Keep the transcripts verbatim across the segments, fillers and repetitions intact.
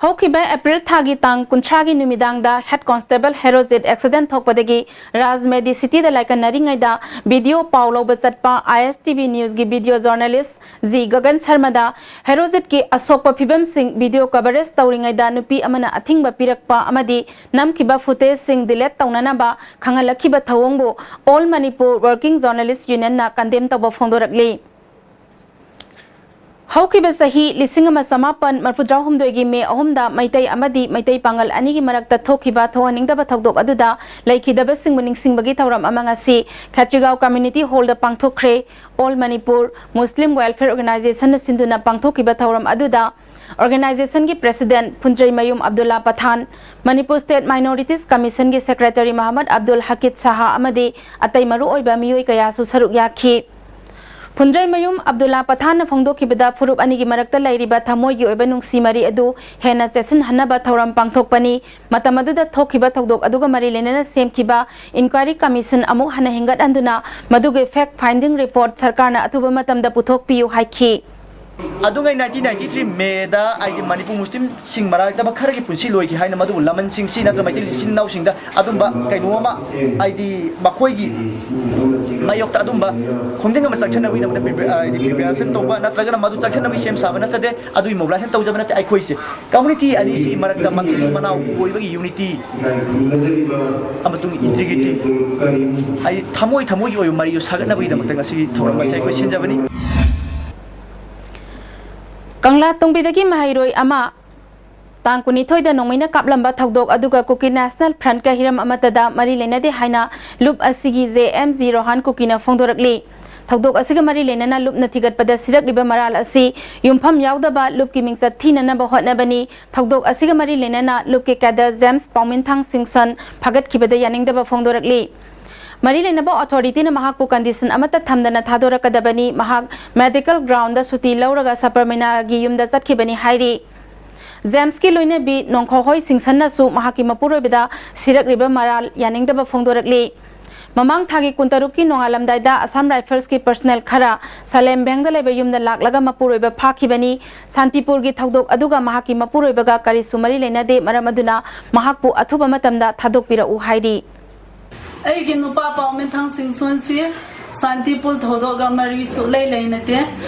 ꯍꯧꯈꯤꯕ ꯑꯦꯄ꯭ꯔꯤꯜ ꯊꯥꯒꯤ ꯇꯥꯡ ꯀꯨꯟꯊ꯭ꯔꯥꯒꯤ ꯅꯨꯃꯤꯗꯥꯡꯗ ꯍꯦꯗ ꯀꯣꯟꯁꯇꯦꯕꯜ ꯍꯦꯔꯣꯖꯤꯠ ꯑꯦꯛꯁꯤꯗꯦꯟ ꯊꯣꯛꯄꯗꯒꯤ ꯔꯥꯖꯃꯦꯗꯤ ꯁꯤꯇꯤꯗ ꯂꯥꯏꯀꯠꯅꯔꯤꯉꯩꯗ ꯚꯤꯗꯤꯑꯣ ꯄꯥꯎ ꯂꯧꯕ ꯆꯠꯄ ꯑꯥꯏ ꯑꯦꯁ ꯇꯤ ꯚꯤ ꯅ꯭ꯌꯨꯁꯀꯤ ꯚꯤꯗꯤꯑꯣ ꯖꯔꯅꯦꯂꯤꯁ ꯖꯤ ꯒꯒꯟ ꯁꯔꯃꯗ ꯍꯦꯔꯣꯖꯤꯠꯀꯤ ꯑꯁꯣꯛꯄ ꯐꯤꯕꯝꯁꯤꯡ ꯚꯤꯗꯤꯑꯣ ꯀꯚꯔꯦꯖ ꯇꯧꯔꯤꯉꯩꯗ ꯅꯨꯄꯤ ꯑꯃꯅ ꯑꯊꯤꯡꯕ ꯄꯤꯔꯛꯄ ꯑꯃꯗꯤ ꯅꯝꯈꯤꯕ ꯐꯨꯇꯦꯖꯁꯤꯡ ꯗꯤꯂꯦꯠ ꯇꯧꯅꯅꯕ ꯈꯪꯍꯜꯂꯛꯈꯤꯕ ꯊꯧꯑꯣꯡꯕꯨ all Manipur working journalist ꯌꯨꯅꯤꯌꯟꯅ condemn ꯇꯧꯕ ꯐꯣꯡꯗꯣꯔꯛꯂꯤ꯫ ꯍꯧꯈꯤꯕ ꯆꯍꯤ ꯂꯤꯁꯤꯡ ꯑꯃ ꯆꯃꯥꯄꯟ ꯃꯔꯐꯨꯇꯔꯥꯍꯨꯝꯗꯣꯏꯒꯤ ꯃꯦ ꯑꯍꯨꯝꯗ ꯃꯩꯇꯩ ꯑꯃꯗꯤ ꯃꯩꯇꯩ ꯄꯥꯉꯜ ꯑꯅꯤꯒꯤ ꯃꯔꯛꯇ ꯊꯣꯛꯈꯤꯕ ꯊꯣꯛꯍꯟꯅꯤꯡꯗꯕ ꯊꯧꯗꯣꯛ ꯑꯗꯨꯗ ꯂꯩꯈꯤꯗꯕꯁꯤꯡꯕꯨ ꯅꯤꯡꯁꯤꯡꯕꯒꯤ ꯊꯧꯔꯝ ꯑꯃ ꯉꯁꯤ ꯈꯦꯇ꯭ꯔꯤꯒꯥꯎ ꯀꯝꯃ꯭ꯌꯨꯅꯤꯇꯤ ꯍꯣꯜꯗ ꯄꯥꯡꯊꯣꯛꯈ꯭ꯔꯦ꯫ ꯑꯣꯜ ꯃꯅꯤꯄꯨꯔ ꯃꯨꯁꯂꯤꯝ ꯋꯦꯜꯐꯤꯌꯔ ꯑꯣꯔꯒꯅꯥꯏꯖꯦꯁꯟꯅ ꯁꯤꯟꯗꯨꯅ ꯄꯥꯡꯊꯣꯛꯈꯤꯕ ꯊꯧꯔꯝ ꯑꯗꯨꯗ ꯑꯣꯔꯒꯅꯥꯏꯖꯦꯁꯟꯒꯤ ꯄ꯭ꯔꯦꯁꯤꯗꯦꯟꯠ ꯐꯨꯟꯗ꯭ꯔꯩꯃꯌꯨꯝ ꯑꯕꯗꯨꯜꯂꯥ ꯄꯊꯥꯟ, ꯃꯅꯤꯄꯨꯔ ꯁ꯭ꯇꯦꯠ ꯃꯥꯏꯅꯣꯔꯤꯇꯤꯁ ꯀꯝꯃꯤꯁꯟꯒꯤ ꯁꯦꯀ꯭ꯔꯦꯇꯔꯤ ꯃꯍꯃꯗ ꯑꯕꯗꯨꯜ ꯍꯀꯤꯠ ꯁꯥꯍꯥ ꯑꯃꯗꯤ ꯑꯇꯩ ꯃꯔꯨꯑꯣꯏꯕ ꯃꯤꯑꯣꯏ ꯀꯌꯥꯁꯨ ꯁꯔꯨꯛ ꯌꯥꯈꯤ꯫ ꯐꯨꯟꯗ꯭ꯔꯩꯃꯌꯨꯝ ꯑꯕꯗꯨꯜꯂꯥ ꯄꯊꯥꯟꯅ ꯐꯣꯡꯗꯣꯛꯈꯤꯕꯗ ꯐꯨꯔꯨꯞ ꯑꯅꯤꯒꯤ ꯃꯔꯛꯇ ꯂꯩꯔꯤꯕ ꯊꯃꯣꯏꯒꯤ ꯑꯣꯏꯕ ꯅꯨꯡꯁꯤ ꯃꯔꯤ ꯑꯗꯨ ꯍꯦꯟꯅ ꯆꯦꯠꯁꯤꯟꯍꯟꯅꯕ ꯊꯧꯔꯝ ꯄꯥꯡꯊꯣꯛꯄꯅꯤ꯫ ꯃꯇꯝ ꯑꯗꯨꯗ ꯊꯣꯛꯈꯤꯕ ꯊꯧꯗꯣꯛ ꯑꯗꯨꯒ ꯃꯔꯤ ꯂꯩꯅꯅ ꯁꯦꯝꯈꯤꯕ ꯏꯟꯀ꯭ꯋꯥꯏꯔꯤ ꯀꯝꯃꯤꯁꯟ ꯑꯃꯨꯛ ꯍꯟꯅ ꯍꯦꯟꯒꯠꯍꯟꯗꯨꯅ ꯃꯗꯨꯒꯤ ꯐꯦꯛ ꯐꯥꯏꯟꯗꯤꯡ ꯔꯤꯄꯣꯔꯠ ꯁꯔꯀꯥꯔꯅ ꯑꯊꯨꯕ ꯃꯇꯝꯗ ꯄꯨꯊꯣꯛꯄꯤꯌꯨ ꯍꯥꯏꯈꯤ꯫ ꯑꯗꯨꯉꯩ ꯅꯥꯏꯟꯇꯤꯟ ꯅꯥꯏꯟꯇꯤ ꯊ꯭ꯔꯤ ꯃꯦꯗ ꯍꯥꯏꯗꯤ ꯃꯅꯤꯄꯨꯔ ꯃꯨꯁꯂꯤꯝꯁꯤꯡ ꯃꯔꯥꯏꯇꯕ ꯈꯔꯒꯤ ꯄꯨꯟꯁꯤ ꯂꯣꯏꯈꯤ ꯍꯥꯏꯅ ꯃꯗꯨꯕꯨ ꯂꯃꯟꯁꯤꯡꯁꯤ ꯅꯠꯇ꯭ꯔꯒ ꯃꯩꯇꯩ ꯏꯆꯤꯟ ꯏꯅꯥꯎꯁꯤꯡꯗ ꯑꯗꯨꯝꯕ ꯀꯩꯅꯣ ꯑꯃ ꯍꯥꯏꯗꯤ ꯃꯈꯣꯏꯒꯤ ꯃꯥꯌꯣꯛꯇ ꯑꯗꯨꯝꯕ ꯈꯣꯡꯖꯪ ꯑꯃ ꯆꯪꯁꯤꯟꯅꯕꯒꯤꯗꯃꯛꯇ ꯄ꯭ꯔꯤꯄꯦ-, ꯍꯥꯏꯗꯤ ꯄ꯭ꯔꯤꯄꯦꯔꯦꯁꯟ ꯇꯧꯕ ꯅꯠꯇ꯭ꯔꯒꯅ ꯃꯗꯨ ꯆꯪꯁꯤꯟꯅꯕꯒꯤ ꯁꯦꯝ ꯁꯥꯕ ꯅꯠꯆꯗꯦ꯫ ꯑꯗꯨꯒꯤ ꯃꯣꯕꯤꯂꯥꯏꯖꯦꯁꯟ ꯇꯧꯖꯕ ꯅꯠꯇꯦ꯫ ꯑꯩꯈꯣꯏꯁꯦ ꯀꯝꯃ꯭ꯌꯨꯅꯤꯇꯤ ꯑꯅꯤꯁꯤꯒꯤ ꯃꯔꯛꯇ ꯃꯆꯤꯟ ꯃꯅꯥꯎ ꯑꯣꯏꯕꯒꯤ ꯌꯨꯅꯤꯇꯤ ꯑꯃꯁꯨꯡ ꯏꯟꯇꯤꯒ꯭ꯔꯤꯇꯤ ꯍꯥꯏꯗꯤ ꯊꯃꯣꯏ ꯊꯃꯣꯏꯒꯤ ꯑꯣꯏꯕ ꯃꯔꯤꯗꯨ ꯁꯥꯒꯠꯅꯕꯒꯤꯗꯃꯛꯇ ꯉꯁꯤꯒꯤ ꯊꯧꯔꯝ ꯑꯁꯤ ꯑꯩꯈꯣꯏ ꯁꯤꯟꯖꯕꯅꯤ꯫ ꯀꯪꯂꯥ ꯇꯣꯡꯕꯤꯗꯒꯤ ꯃꯍꯩꯔꯣꯏ ꯑꯃ ꯇꯥꯡ ꯀꯨꯟꯅꯤꯊꯣꯏꯗ ꯅꯣꯡꯃꯩꯅ ꯀꯥꯞꯂꯝꯕ ꯊꯧꯗꯣꯛ ꯑꯗꯨꯒ ꯀꯨꯀꯤ ꯅꯦꯁꯅꯦꯜ ꯐ꯭ꯔꯟꯠꯀ ꯍꯤꯔꯝ ꯑꯃꯠꯇꯗ ꯃꯔꯤ ꯂꯩꯅꯗꯦ ꯍꯥꯏꯅ ꯂꯨꯞ ꯑꯁꯤꯒꯤ ꯖꯦ ꯑꯦꯝ ꯖꯤ ꯔꯣꯍꯥꯟ ꯀꯨꯀꯤꯅ ꯐꯣꯡꯗꯣꯔꯛꯂꯤ꯫ ꯊꯧꯗꯣꯛ ꯑꯁꯤꯒ ꯃꯔꯤ ꯂꯩꯅꯅ ꯂꯨꯞꯅ ꯊꯤꯒꯠꯄꯗ ꯁꯤꯔꯛꯂꯤꯕ ꯃꯔꯥꯜ ꯑꯁꯤ ꯌꯨꯝꯐꯝ ꯌꯥꯎꯗꯕ ꯂꯨꯞꯀꯤ ꯃꯤꯡꯆꯠ ꯊꯤꯅꯅꯕ ꯍꯣꯠꯅꯕꯅꯤ꯫ ꯊꯧꯗꯣꯛ ꯑꯁꯤꯒ ꯃꯔꯤ ꯂꯩꯅꯅ ꯂꯨꯞꯀꯤ ꯀꯦꯗꯔ ꯖꯦꯝꯁ ꯄꯥꯎꯃꯤꯟꯊꯥꯡ ꯁꯤꯡꯁꯟ ꯐꯥꯒꯠꯈꯤꯕꯗ ꯌꯥꯅꯤꯡꯗꯕ ꯐꯣꯡꯗꯣꯔꯛꯂꯤ꯫ ꯃꯔꯤ ꯂꯩꯅꯕ ꯑꯣꯊꯣꯔꯤꯇꯤꯅ ꯃꯍꯥꯛꯄꯨ ꯀꯟꯗꯤꯁꯟ ꯑꯃꯠꯇ ꯊꯝꯗꯅ ꯊꯥꯗꯣꯔꯛꯀꯗꯕꯅꯤ꯫ ꯃꯍꯥꯛ ꯃꯦꯗꯤꯀꯦꯜ ꯒ꯭ꯔꯥꯎꯟꯗ ꯁꯨꯇꯤ ꯂꯧꯔꯒ ꯁꯕꯔꯃꯤꯅꯥꯒꯤ ꯌꯨꯝꯗ ꯆꯠꯈꯤꯕꯅꯤ ꯍꯥꯏꯔꯤ꯫ ꯖꯦꯝꯁꯀꯤ ꯂꯣꯏꯅꯕꯤ ꯅꯣꯡꯈꯣꯍꯣꯏ ꯁꯤꯡꯁꯟꯅꯁꯨ ꯃꯍꯥꯛꯀꯤ ꯃꯄꯨꯔꯣꯏꯕꯗ ꯁꯤꯔꯛꯂꯤꯕ ꯃꯔꯥꯜ ꯌꯥꯅꯤꯡꯗꯕ ꯐꯣꯡꯗꯣꯔꯛꯂꯤ꯫ ꯃꯃꯥꯡ ꯊꯥꯒꯤ ꯀꯨꯟꯇꯔꯨꯛꯀꯤ ꯅꯣꯡꯉꯥꯜꯂꯝꯗꯥꯏꯗ ꯑꯁꯥꯝ ꯔꯥꯏꯐꯜꯁꯀꯤ ꯄꯔꯁꯅꯦꯜ ꯈꯔ ꯁꯂꯦꯝ ꯕꯦꯡꯗ ꯂꯩꯕ ꯌꯨꯝꯗ ꯂꯥꯛꯂꯒ ꯃꯄꯨꯔꯣꯏꯕ ꯐꯥꯈꯤꯕꯅꯤ꯫ ꯁꯥꯟꯇꯤꯄꯨꯔꯒꯤ ꯊꯧꯗꯣꯛ ꯑꯗꯨꯒ ꯃꯍꯥꯛꯀꯤ ꯃꯄꯨꯔꯣꯏꯕꯒ ꯀꯔꯤꯁꯨ ꯃꯔꯤ ꯂꯩꯅꯗꯦ, ꯃꯔꯝ ꯑꯗꯨꯅ ꯃꯍꯥꯛꯄꯨ ꯑꯊꯨꯕ ꯃꯇꯝꯗ ꯊꯥꯗꯣꯛꯄꯤꯔꯛꯎ ꯍꯥꯏꯔꯤ꯫ ꯑꯩꯒꯤ ꯅꯨꯄꯥ ꯄꯥꯎꯃꯤꯟꯊꯥꯡ ꯆꯤꯡꯁꯣꯟꯁꯤ ꯁꯥꯟꯇꯤꯄꯨꯔ ꯊꯧꯗꯣꯛꯒ ꯃꯔꯤ ꯁꯨꯛꯂꯩ ꯂꯩꯅꯗꯦ꯫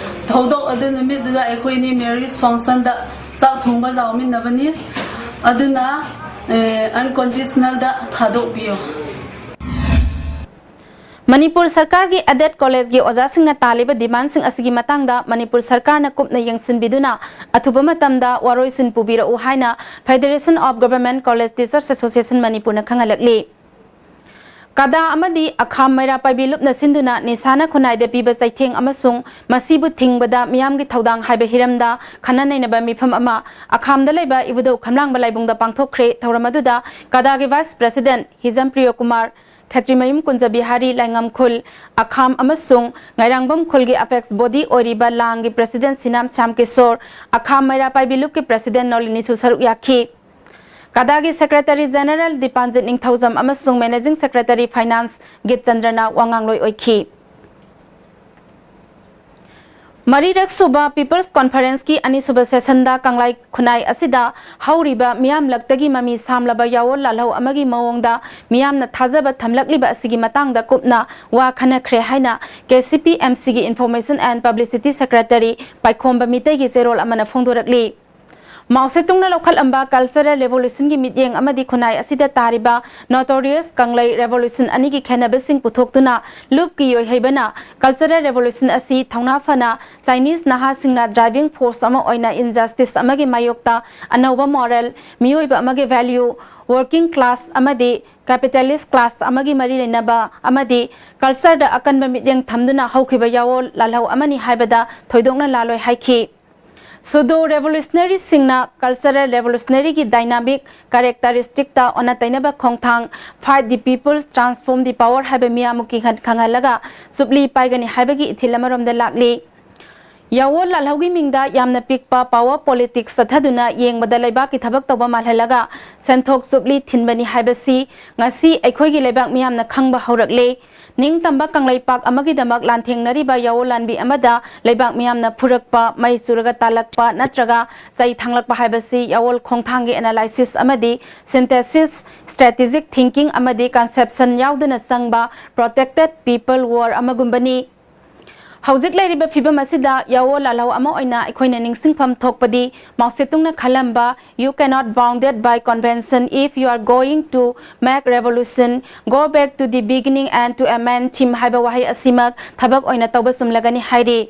ꯊꯧꯗꯣꯛ ꯑꯗꯨ ꯅꯨꯃꯤꯠꯇꯨꯗ ꯑꯩꯈꯣꯏꯅꯤ ꯃꯦꯔꯤꯖ ꯐꯪꯁꯟꯗ ꯆꯥꯛ ꯊꯣꯡꯕ ꯂꯥꯎꯃꯤꯟꯅꯕꯅꯤ꯫ ꯑꯗꯨꯅ ꯑꯟꯀꯣꯟꯗꯤꯁꯅꯦꯜꯗ ꯊꯥꯗꯣꯛꯄꯤꯌꯨ꯫ ꯃꯅꯤꯄꯨꯔ ꯁꯔꯀꯥꯔꯒꯤ ꯑꯦꯗꯦꯗ ꯀꯣꯂꯦꯖꯒꯤ ꯑꯣꯖꯥꯁꯤꯡꯅ ꯇꯥꯜꯂꯤꯕ ꯗꯤꯃꯥꯟꯁꯤꯡ ꯑꯁꯤꯒꯤ ꯃꯇꯥꯡꯗ ꯃꯅꯤꯄꯨꯔ ꯁꯔꯀꯥꯔꯅ ꯀꯨꯞꯅ ꯌꯦꯡꯁꯤꯟꯕꯤꯗꯨꯅ ꯑꯊꯨꯕ ꯃꯇꯝꯗ ꯋꯥꯔꯣꯏꯁꯤꯟ ꯄꯨꯕꯤꯔꯛꯎ ꯍꯥꯏꯅ Federation of Government College Teachers Association ꯃꯅꯤꯄꯨꯔꯅ ꯈꯪꯍꯜꯂꯛꯂꯤ꯫ ꯀꯗꯥ ꯑꯃꯗꯤ ꯑꯈꯥꯝ ꯃꯩꯔꯥ ꯄꯥꯏꯕꯤ ꯂꯨꯞꯅ ꯁꯤꯟꯗꯨꯅ ꯅꯤꯁꯥꯅ ꯈꯨꯟꯅꯥꯏꯗ ꯄꯤꯕ ꯆꯩꯊꯦꯡ ꯑꯃꯁꯨꯡ ꯃꯁꯤꯕꯨ ꯊꯤꯡꯕꯗ ꯃꯤꯌꯥꯝꯒꯤ ꯊꯧꯗꯥꯡ ꯍꯥꯏꯕ ꯍꯤꯔꯝꯗ ꯈꯟꯅ ꯅꯩꯅꯕ ꯃꯤꯐꯝ ꯑꯃ ꯑꯈꯥꯝꯗ ꯂꯩꯕ ꯏꯕꯨꯙꯧ ꯈꯝꯂꯥꯡꯕ ꯂꯥꯏꯕꯨꯡꯗ ꯄꯥꯡꯊꯣꯛꯈ꯭ꯔꯦ꯫ ꯊꯧꯔꯝ ꯑꯗꯨꯗ ꯀꯗꯥꯒꯤ ꯚꯥꯏꯁ ꯄ꯭ꯔꯦꯁꯤꯗꯦꯟꯠ ꯍꯤꯖꯝ ꯄ꯭ꯔꯤꯌꯣ ꯀꯨꯃꯥꯔ, ꯈꯦꯇ꯭ꯔꯤꯃꯌꯨꯝ ꯀꯨꯟꯖꯕꯤꯍꯥꯔꯤ ꯂꯥꯏꯉꯝ ꯈꯨꯜ, ꯑꯈꯥꯝ ꯑꯃꯁꯨꯡ ꯉꯥꯏꯔꯥꯡꯕꯝ ꯈꯨꯜꯒꯤ ꯑꯄꯦꯛꯁ ꯕꯣꯗꯤ ꯑꯣꯏꯔꯤꯕ ꯂꯥꯡꯒꯤ ꯄ꯭ꯔꯦꯁꯤꯗꯦꯟꯠ ꯁꯤꯅꯥꯝ ꯁ꯭ꯌꯥꯝ ꯀꯤꯁꯣꯔ, ꯑꯈꯥꯝ ꯃꯩꯔꯥ ꯄꯥꯏꯕꯤ ꯂꯨꯞꯀꯤ ꯄ꯭ꯔꯦꯁꯤꯗꯦꯟꯠ ꯅꯣꯂꯤꯅꯤꯁꯨ ꯁꯔꯨꯛ ꯌꯥꯈꯤ꯫ ꯀꯗꯥꯒꯤ ꯁꯦꯀ꯭ꯔꯦꯇꯔꯤ ꯖꯦꯅꯔꯦꯜ ꯗꯤꯄꯥꯟꯖꯤꯠ ꯅꯤꯡꯊꯧꯖꯝ ꯑꯃꯁꯨꯡ ꯃꯦꯅꯦꯖꯤꯡ ꯁꯦꯀ꯭ꯔꯦꯇꯔꯤ ꯐꯥꯏꯅꯥꯟꯁ ꯒꯤꯠꯆꯟꯗ꯭ꯔꯅ ꯋꯥꯉꯥꯡꯂꯣꯏ ꯑꯣꯏꯈꯤ꯫ ꯃꯔꯤꯔꯛ ꯁꯨꯕ ꯄꯤꯄꯜꯁ ꯀꯣꯟꯐꯔꯦꯟꯁꯀꯤ ꯑꯅꯤꯁꯨꯕ ꯁꯦꯁꯟꯗ ꯀꯪꯂꯥꯏ ꯈꯨꯟꯅꯥꯏ ꯑꯁꯤꯗ ꯍꯧꯔꯤꯕ ꯃꯤꯌꯥꯝꯂꯛꯇꯒꯤ ꯃꯃꯤ ꯁꯥꯝꯂꯕ ꯌꯥꯑꯣꯜ ꯂꯥꯜꯍꯧ ꯑꯃꯒꯤ ꯃꯑꯣꯡꯗ ꯃꯤꯌꯥꯝꯅ ꯊꯥꯖꯕ ꯊꯝꯂꯛꯂꯤꯕ ꯑꯁꯤꯒꯤ ꯃꯇꯥꯡꯗ ꯀꯨꯞꯅ ꯋꯥ ꯈꯟꯅꯈ꯭ꯔꯦ ꯍꯥꯏꯅ KCP MCꯒꯤ Information and Publicity Secretary ꯄꯥꯏꯈꯣꯝꯕ ꯃꯤꯇꯩꯒꯤ ꯆꯦꯔꯣꯜ ꯑꯃꯅ ꯐꯣꯡꯗꯣꯔꯛꯂꯤ꯫ ꯃꯥꯎ ꯁꯦꯇꯨꯡꯅ ꯂꯧꯈꯠꯂꯝꯕ ꯀꯜꯆꯔꯦꯜ ꯔꯦꯚꯣꯂꯨꯁꯟꯒꯤ ꯃꯤꯠꯌꯦꯡ ꯑꯃꯗꯤ ꯈꯨꯟꯅꯥꯏ ꯑꯁꯤꯗ ꯇꯥꯔꯤꯕ ꯅꯣꯇꯣꯔꯤꯌꯁ ꯀꯪꯂꯩ ꯔꯦꯚꯣꯂꯨꯁꯟ ꯑꯅꯤꯒꯤ ꯈꯦꯠꯅꯕꯁꯤꯡ ꯄꯨꯊꯣꯛꯇꯨꯅ ꯂꯨꯞꯀꯤ ꯌꯣꯏꯍꯩꯕꯅ ꯀꯜꯆꯔꯦꯜ ꯔꯦꯚꯣꯂꯨꯁꯟ ꯑꯁꯤ ꯊꯧꯅꯥ ꯐꯅ ꯆꯥꯏꯅꯤꯁ ꯅꯍꯥꯁꯤꯡꯅ ꯗ꯭ꯔꯥꯏꯚꯤꯡ ꯐꯣꯔꯁ ꯑꯃ ꯑꯣꯏꯅ ꯏꯟꯖꯁꯇꯤꯁ ꯑꯃꯒꯤ ꯃꯥꯌꯣꯛꯇ ꯑꯅꯧꯕ ꯃꯣꯔꯦꯜ, ꯃꯤꯑꯣꯏꯕ ꯑꯃꯒꯤ ꯚꯦꯂ꯭ꯌꯨ, ꯋꯥꯔꯀꯤꯡ ꯀ꯭ꯂꯥꯁ ꯑꯃꯗꯤ ꯀꯦꯄꯤꯇꯦꯂꯤꯁ ꯀ꯭ꯂꯥꯁ ꯑꯃꯒꯤ ꯃꯔꯤ ꯂꯩꯅꯕ ꯑꯃꯗꯤ ꯀꯜꯆꯔꯗ ꯑꯀꯟꯕ ꯃꯤꯠꯌꯦꯡ ꯊꯝꯗꯨꯅ ꯍꯧꯈꯤꯕ ꯌꯥꯑꯣꯜ ꯂꯥꯜꯍꯧ ꯑꯃꯅꯤ ꯍꯥꯏꯕꯗ ꯊꯣꯏꯗꯣꯛꯅ ꯂꯥꯜꯂꯣꯏ ꯍꯥꯏꯈꯤ꯫ ꯁꯨꯗꯣ ꯔꯦꯚꯣꯂꯨꯁꯅꯔꯤꯁꯤꯡꯅ ꯀꯜꯆꯔꯦꯜ ꯔꯦꯚꯣꯂꯨꯁꯅꯔꯤꯒꯤ ꯗꯥꯏꯅꯥꯃꯤꯛ ꯀꯦꯔꯦꯛꯇꯔꯤꯁꯇꯤꯛꯇ ꯑꯣꯟꯅ ꯇꯩꯅꯕ ꯈꯣꯡꯊꯥꯡ Fight the People, Transform the Power ꯍꯥꯏꯕ ꯃꯤꯌꯥꯝꯕꯨ ꯀꯤꯍꯟ ꯈꯪꯍꯜꯂꯒ ꯆꯨꯞꯂꯤ ꯄꯥꯏꯒꯅꯤ ꯍꯥꯏꯕꯒꯤ ꯏꯊꯤꯜ ꯑꯃꯔꯣꯝꯗ ꯂꯥꯛꯂꯤ꯫ ꯌꯥꯋꯣ ꯂꯥꯜꯍꯧꯒꯤ ꯃꯤꯡꯗ ꯌꯥꯝꯅ ꯄꯤꯛꯄ power politics ꯆꯠꯊꯗꯨꯅ ꯌꯦꯡꯕꯗ ꯂꯩꯕꯥꯛꯀꯤ ꯊꯕꯛ ꯇꯧꯕ ꯃꯥꯜꯍꯜꯂꯒ ꯁꯦꯟꯊꯣꯛ ꯆꯨꯞꯂꯤ ꯊꯤꯟꯕꯅꯤ ꯍꯥꯏꯕꯁꯤ ꯉꯁꯤ ꯑꯩꯈꯣꯏꯒꯤ ꯂꯩꯕꯥꯛ ꯃꯤꯌꯥꯝꯅ ꯈꯪꯕ ꯍꯧꯔꯛꯂꯦ꯫ ꯅꯤꯡꯇꯝꯕ ꯀꯪꯂꯩꯄꯥꯛ ꯑꯃꯒꯤꯗꯃꯛ ꯂꯥꯟꯊꯦꯡꯅꯔꯤꯕ ꯌꯥꯋꯣ ꯂꯥꯟꯕꯤ ꯑꯃꯗ ꯂꯩꯕꯥꯛ ꯃꯤꯌꯥꯝꯅ ꯐꯨꯔꯛꯄ, ꯃꯩ ꯆꯨꯔꯒ ꯇꯥꯜꯂꯛꯄ ꯅꯠꯇ꯭ꯔꯒ ꯆꯩ ꯊꯥꯡꯂꯛꯄ ꯍꯥꯏꯕꯁꯤ ꯌꯥꯋꯣꯜ ꯈꯣꯡꯊꯥꯡꯒꯤ analysis ꯑꯃꯗꯤ synthesis, strategic thinking ꯑꯃꯗꯤ conception ꯌꯥꯎꯗꯅ ꯆꯪꯕ protected people war ꯑꯃꯒꯨꯝꯕꯅꯤ꯫ ꯍꯧꯖꯤꯛ ꯂꯩꯔꯤꯕ ꯐꯤꯕꯝ ꯑꯁꯤꯗ ꯌꯥꯋꯣ ꯂꯥꯜꯍꯧ ꯑꯃ ꯑꯣꯏꯅ ꯑꯩꯈꯣꯏꯅ ꯅꯤꯡꯁꯤꯡꯐꯝ ꯊꯣꯛꯄꯗꯤ ꯃꯥꯎ ꯁꯦ ꯇꯨꯡꯅ ꯈꯜꯂꯝꯕ "You cannot bounded by convention, if you are going to make revolution, go back to the beginning and to amend" theme ꯍꯥꯏꯕ ꯋꯥꯍꯩ ꯑꯁꯤꯃꯛ ꯊꯕꯛ ꯑꯣꯏꯅ ꯇꯧꯕ ꯆꯨꯝꯂꯒꯅꯤ ꯍꯥꯏꯔꯤ꯫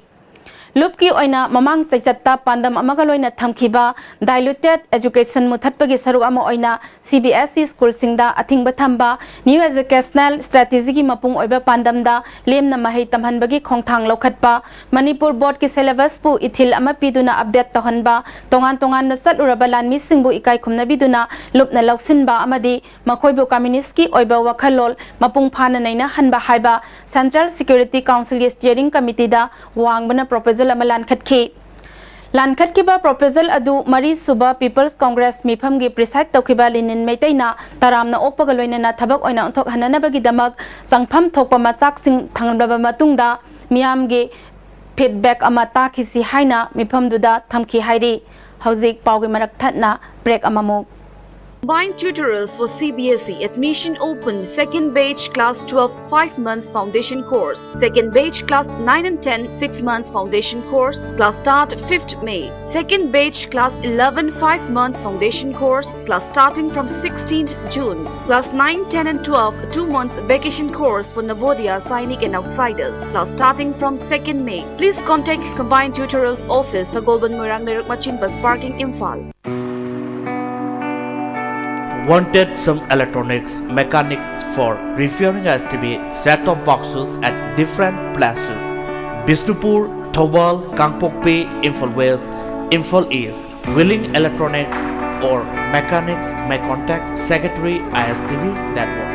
ꯂꯨꯞꯀꯤ ꯑꯣꯏꯅ ꯃꯃꯥꯡ ꯆꯩꯆꯠꯇ ꯄꯥꯟꯗꯝ ꯑꯃꯒ ꯂꯣꯏꯅ ꯊꯝꯈꯤꯕ diluted education ꯃꯨꯊꯠꯄꯒꯤ ꯁꯔꯨꯛ ꯑꯃ ꯑꯣꯏꯅ C B S E schoolꯁꯤꯡꯗ ꯑꯊꯤꯡꯕ ꯊꯝꯕ, New Educational Strategyꯒꯤ ꯃꯄꯨꯡ ꯑꯣꯏꯕ ꯄꯥꯟꯗꯝꯗ ꯂꯦꯝꯅ ꯃꯍꯩ ꯇꯝꯍꯟꯕꯒꯤ ꯈꯣꯡꯊꯥꯡ ꯂꯧꯈꯠꯄ, ꯃꯅꯤꯄꯨꯔ boardꯀꯤ syllabusꯄꯨ ꯏꯊꯤꯜ ꯑꯃ ꯄꯤꯗꯨꯅ update ꯇꯧꯍꯟꯕ, ꯇꯣꯉꯥꯟ ꯇꯣꯉꯥꯟꯅ ꯆꯠꯂꯨꯔꯕ ꯂꯥꯟꯃꯤꯁꯤꯡꯕꯨ ꯏꯀꯥꯏ ꯈꯨꯝꯅꯕꯤꯗꯨꯅ ꯂꯨꯞꯅ ꯂꯧꯁꯤꯟꯕ ꯑꯃꯗꯤ ꯃꯈꯣꯏꯕꯨ communistꯀꯤ ꯑꯣꯏꯕ ꯋꯥꯈꯜꯂꯣꯟ ꯃꯄꯨꯡ ꯐꯥꯅ ꯅꯩꯅꯍꯟꯕ ꯍꯥꯏꯕ Central Security Councilꯒꯤ Steering Committeeꯗ ꯋꯥꯡꯕꯅ proposal ꯑꯃ ꯂꯥꯟꯈꯠꯈꯤ꯫ ꯂꯥꯟꯈꯠꯈꯤꯕ proposal ꯑꯗꯨ ꯃꯔꯤꯁꯨꯕ People's Congress ꯃꯤꯐꯝꯒꯤ preside ꯇꯧꯈꯤꯕ ꯂꯤꯅꯤꯟ ꯃꯩꯇꯩꯅ ꯇꯔꯥꯝꯅ ꯑꯣꯛꯄꯒ ꯂꯣꯏꯅꯅ ꯊꯕꯛ ꯑꯣꯏꯅ ꯑꯣꯟꯊꯣꯛꯍꯟꯅꯅꯕꯒꯤꯗꯃꯛ ꯆꯪꯐꯝ ꯊꯣꯛꯄ ꯃꯆꯥꯛꯁꯤꯡ ꯊꯝꯂꯕ ꯃꯇꯨꯡꯗ ꯃꯤꯌꯥꯝꯒꯤ feedback ꯑꯃ ꯇꯥꯈꯤꯁꯤ ꯍꯥꯏꯅ ꯃꯤꯐꯝꯗꯨꯗ ꯊꯝꯈꯤ ꯍꯥꯏꯔꯤ꯫ ꯍꯧꯖꯤꯛ ꯄꯥꯎꯒꯤ ꯃꯔꯛ ꯊꯠꯅ break ꯑꯃꯃꯨꯛ꯫ Combined tutorials for C B S E. Admission open. Second batch class twelve, five months foundation course. Second batch class nine and ten, six months foundation course. Class start fifth May. Second batch class eleven, five months foundation course. Class starting from sixteenth June. Class nine, ten and twelve, two months vacation course for Navodaya, Sainik and outsiders. Class starting from second May. Please contact Combined Tutorials Office, Sagolband Moirang Leiruk Machin Bus Parking, Imphal. Wanted Sung Electronics mechanics for repairing S T V set-top boxes at different places: Bishnupur, Thoubal, Kangpokpi, Imphal West, Imphal East. Willing Electronics or mechanics may contact Secretary I S T V Network.